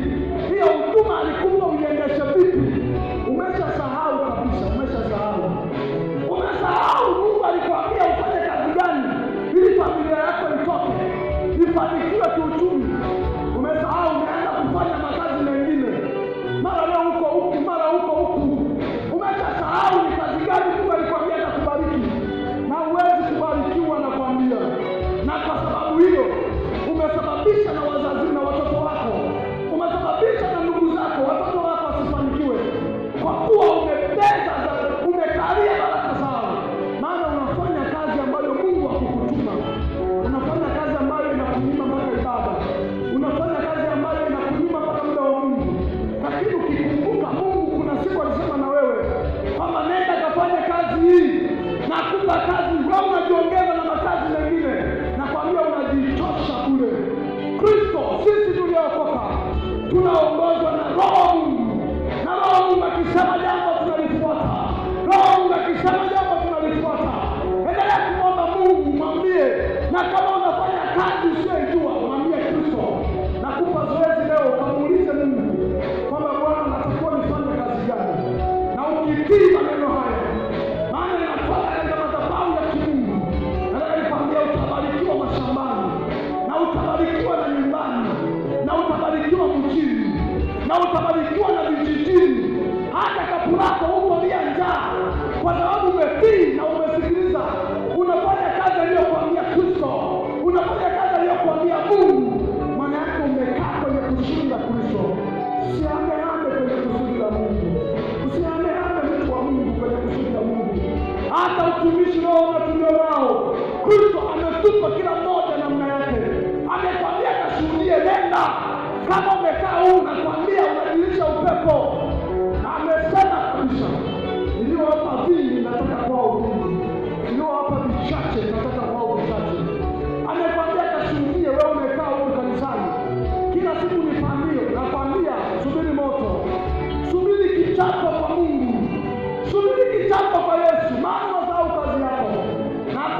hiyo huduma alikupa uiendeshe vipi. Umeshasahau kabisa, umeshasahau. Umesahau Mungu alikwambia ufanye kazi gani ili familia yako itoke, ifanikiwe kiuchumi. Umesahau, umeanza kufanya makazi mengine, mara leo huko huku, mara huko huku. Umeshasahau ni kazi gani Mungu alikwambia atakubariki, na huwezi kubarikiwa, nakwambia. Na kwa sababu hiyo umesababisha na wazazi na watoto wako, umesababisha na ndugu zako, watoto wako wasifanikiwe, kwa kuwa umebeza, umekalia baraka zao. Maana unafanya kazi ambayo Mungu hakukutuma, unafanya kazi ambayo inakunyima mpaka ibada, unafanya kazi ambayo inakunyima mpaka muda wa Mungu. Lakini ukikumbuka Mungu kuna siku alisema na wewe kwamba nenda kafanye kazi hii, nakupa kazi, wewe unajiongeza na makazi mengine, nakwambia unajichosha bure. Kristo, sisi tuliokoka tunaongozwa na Roho Mungu, na Roho Mungu akisema jambo tunalifuata. Roho Mungu akisema jambo tunalifuata. Endelea kumwomba Mungu, mwambie. Na kama unafanya kazi usiyoijua, mwambie Kristo, nakupa zoezi leo, ukamuulize Mungu kwamba Bwana, natakiwa nifanye kazi gani? Na ukitii maneno haya, maana inatoka katika madhabahu ya kimungu, nataka nikwambie utabarikiwa mashambani, na utabarikiwa na nyumbani, na utabarikiwa mjini, na utabarikiwa na vijijini, hata kapu lako huko lia njaa, kwa sababu umetii na umesikiliza. Unafanya kazi aliyokuambia Kristo, unafanya kazi aliyokuambia Mungu. Maana yake umekaa kwenye kusudi la Kristo. Usihamehame kwenye kusudi la Mungu, usihamehame mtu wa Mungu kwenye kusudi la Mungu. Hata utumishi unaoona tulio nao, Kristo ametupa kila mmoja namna yake. Amekwambia kashuhudie, nenda. Kama umekaa huu, nakwambia unadirisha upepo. Amesema kabisa, niliowapa vingi nataka kwao vingi, niliowapa vichache nataka kwao vichache. Amekwambia kashuhudie, wewe umekaa huku kanisani kila siku ni pambio, nakwambia subiri moto, subiri kichapo kwa Mungu, subiri kichapo kwa Yesu, maana unasahau kazi yako. Na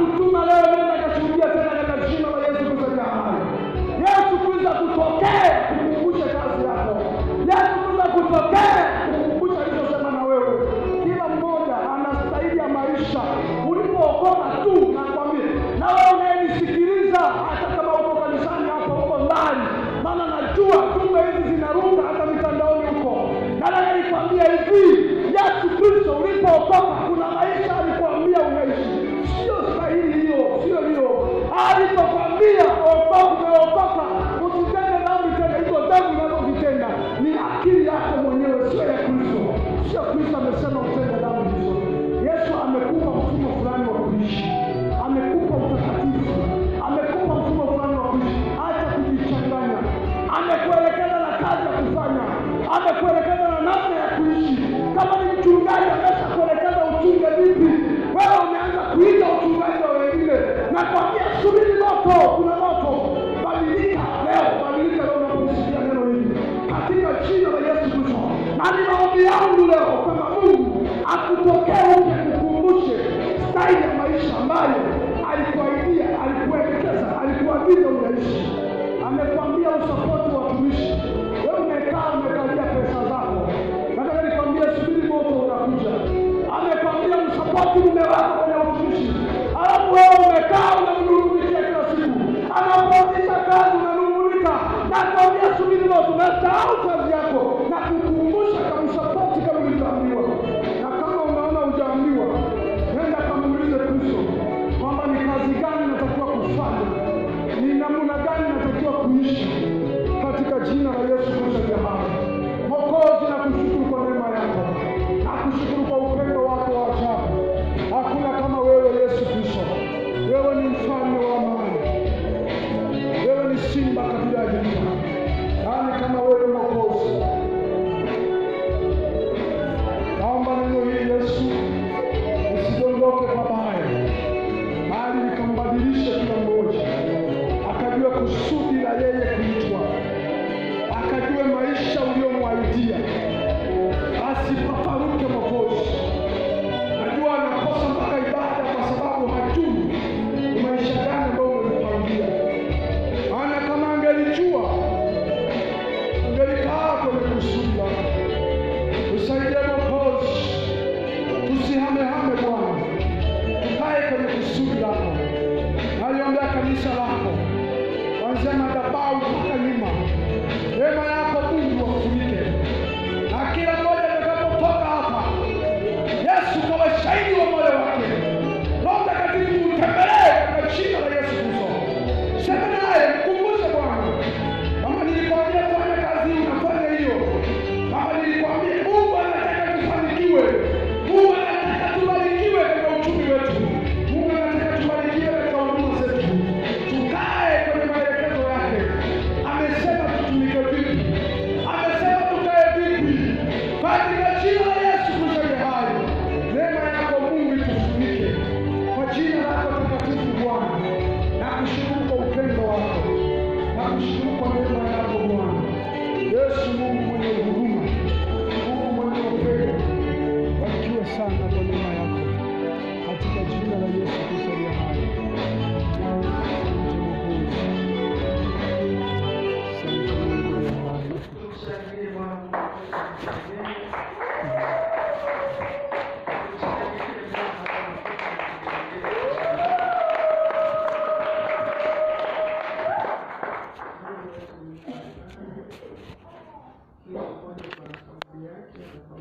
Anamsapoti mume wako kwenye utumishi, alafu wewe umekaa unamnung'unikia kila siku. Anapoanzisha kazi unanung'unika, na kuambia subiri leo, tumesahau kazi yako na kukumbusha kamsapoti kama ulivyoambiwa. Na kama unaona hujaambiwa, nenda kamuulize Kristo kwamba ni kazi gani natakiwa kufanya, ni namna gani natakiwa kuishi, katika jina la Yesu Kristo aliye hai. Mwokozi, nakushukuru kwa neema yako, nakushukuru kwa upendo wako wa ajabu. Hakuna kama wewe Yesu Kristo. Wewe ni mfalme wa amani, wewe ni simba kabila ya Yuda. Nani kama wewe Mwokozi? Naomba neno hili Yesu usidondoke pabaya, bali likambadilishe kila mmoja, akajue kusudi la yeye kuitwa, akajue maisha uliyomwahidia, asipaparuke Mwokozi. Najua anakosa mpaka ibada kwa sababu hajui ni maisha gani ambayo umempangia. Maana kama angelijua, angelikaa kwenye kusudi lako. Usaidie Mwokozi, tusihamehame Bwana, tukae kwenye kusudi lako. Naliombea kanisa lako kuanzia madhabahu mpaka nyuma, neema yako Mungu wafunike, na kila mmoja atakapotoka hapa, Yesu kawe shahidi wa moyo wake. Roho Mtakatifu utembelee katika jina la Yesu Kristo. Sema naye, mkumbushe Bwana, kama nilikwambia fanya kazi hii, unafanya hiyo. Kama nilikwambia, Mungu anataka tufanikiwe, Mungu anataka tubarikiwe katika uchumi wetu, Mungu anataka tubarikiwe katika huduma zetu. Tukae kwenye maelekezo yake. Amesema tutumike vipi, amesema tukae vipi, katika jina la Yesu Kristo aliye hai. Neema yako Mungu itufunike kwa jina lako takatifu Bwana. Nakushukuru kwa upendo wako, nakushukuru kwa neema yako Bwana Yesu. Mungu mwenye huruma, Mungu mwenye upendo, barikiwe sana kwa neema yako katika jina la Yesu Kristo aliye hai. Asante Mwokozi, asante Mungu aliye hai. Tumshangilie Bwana Mungu wetu. Tumshangilie Bwana kwa makofi na vigelegele. Mungu wetu ni mwema. Kila mmoja kwa sababu yake na kwa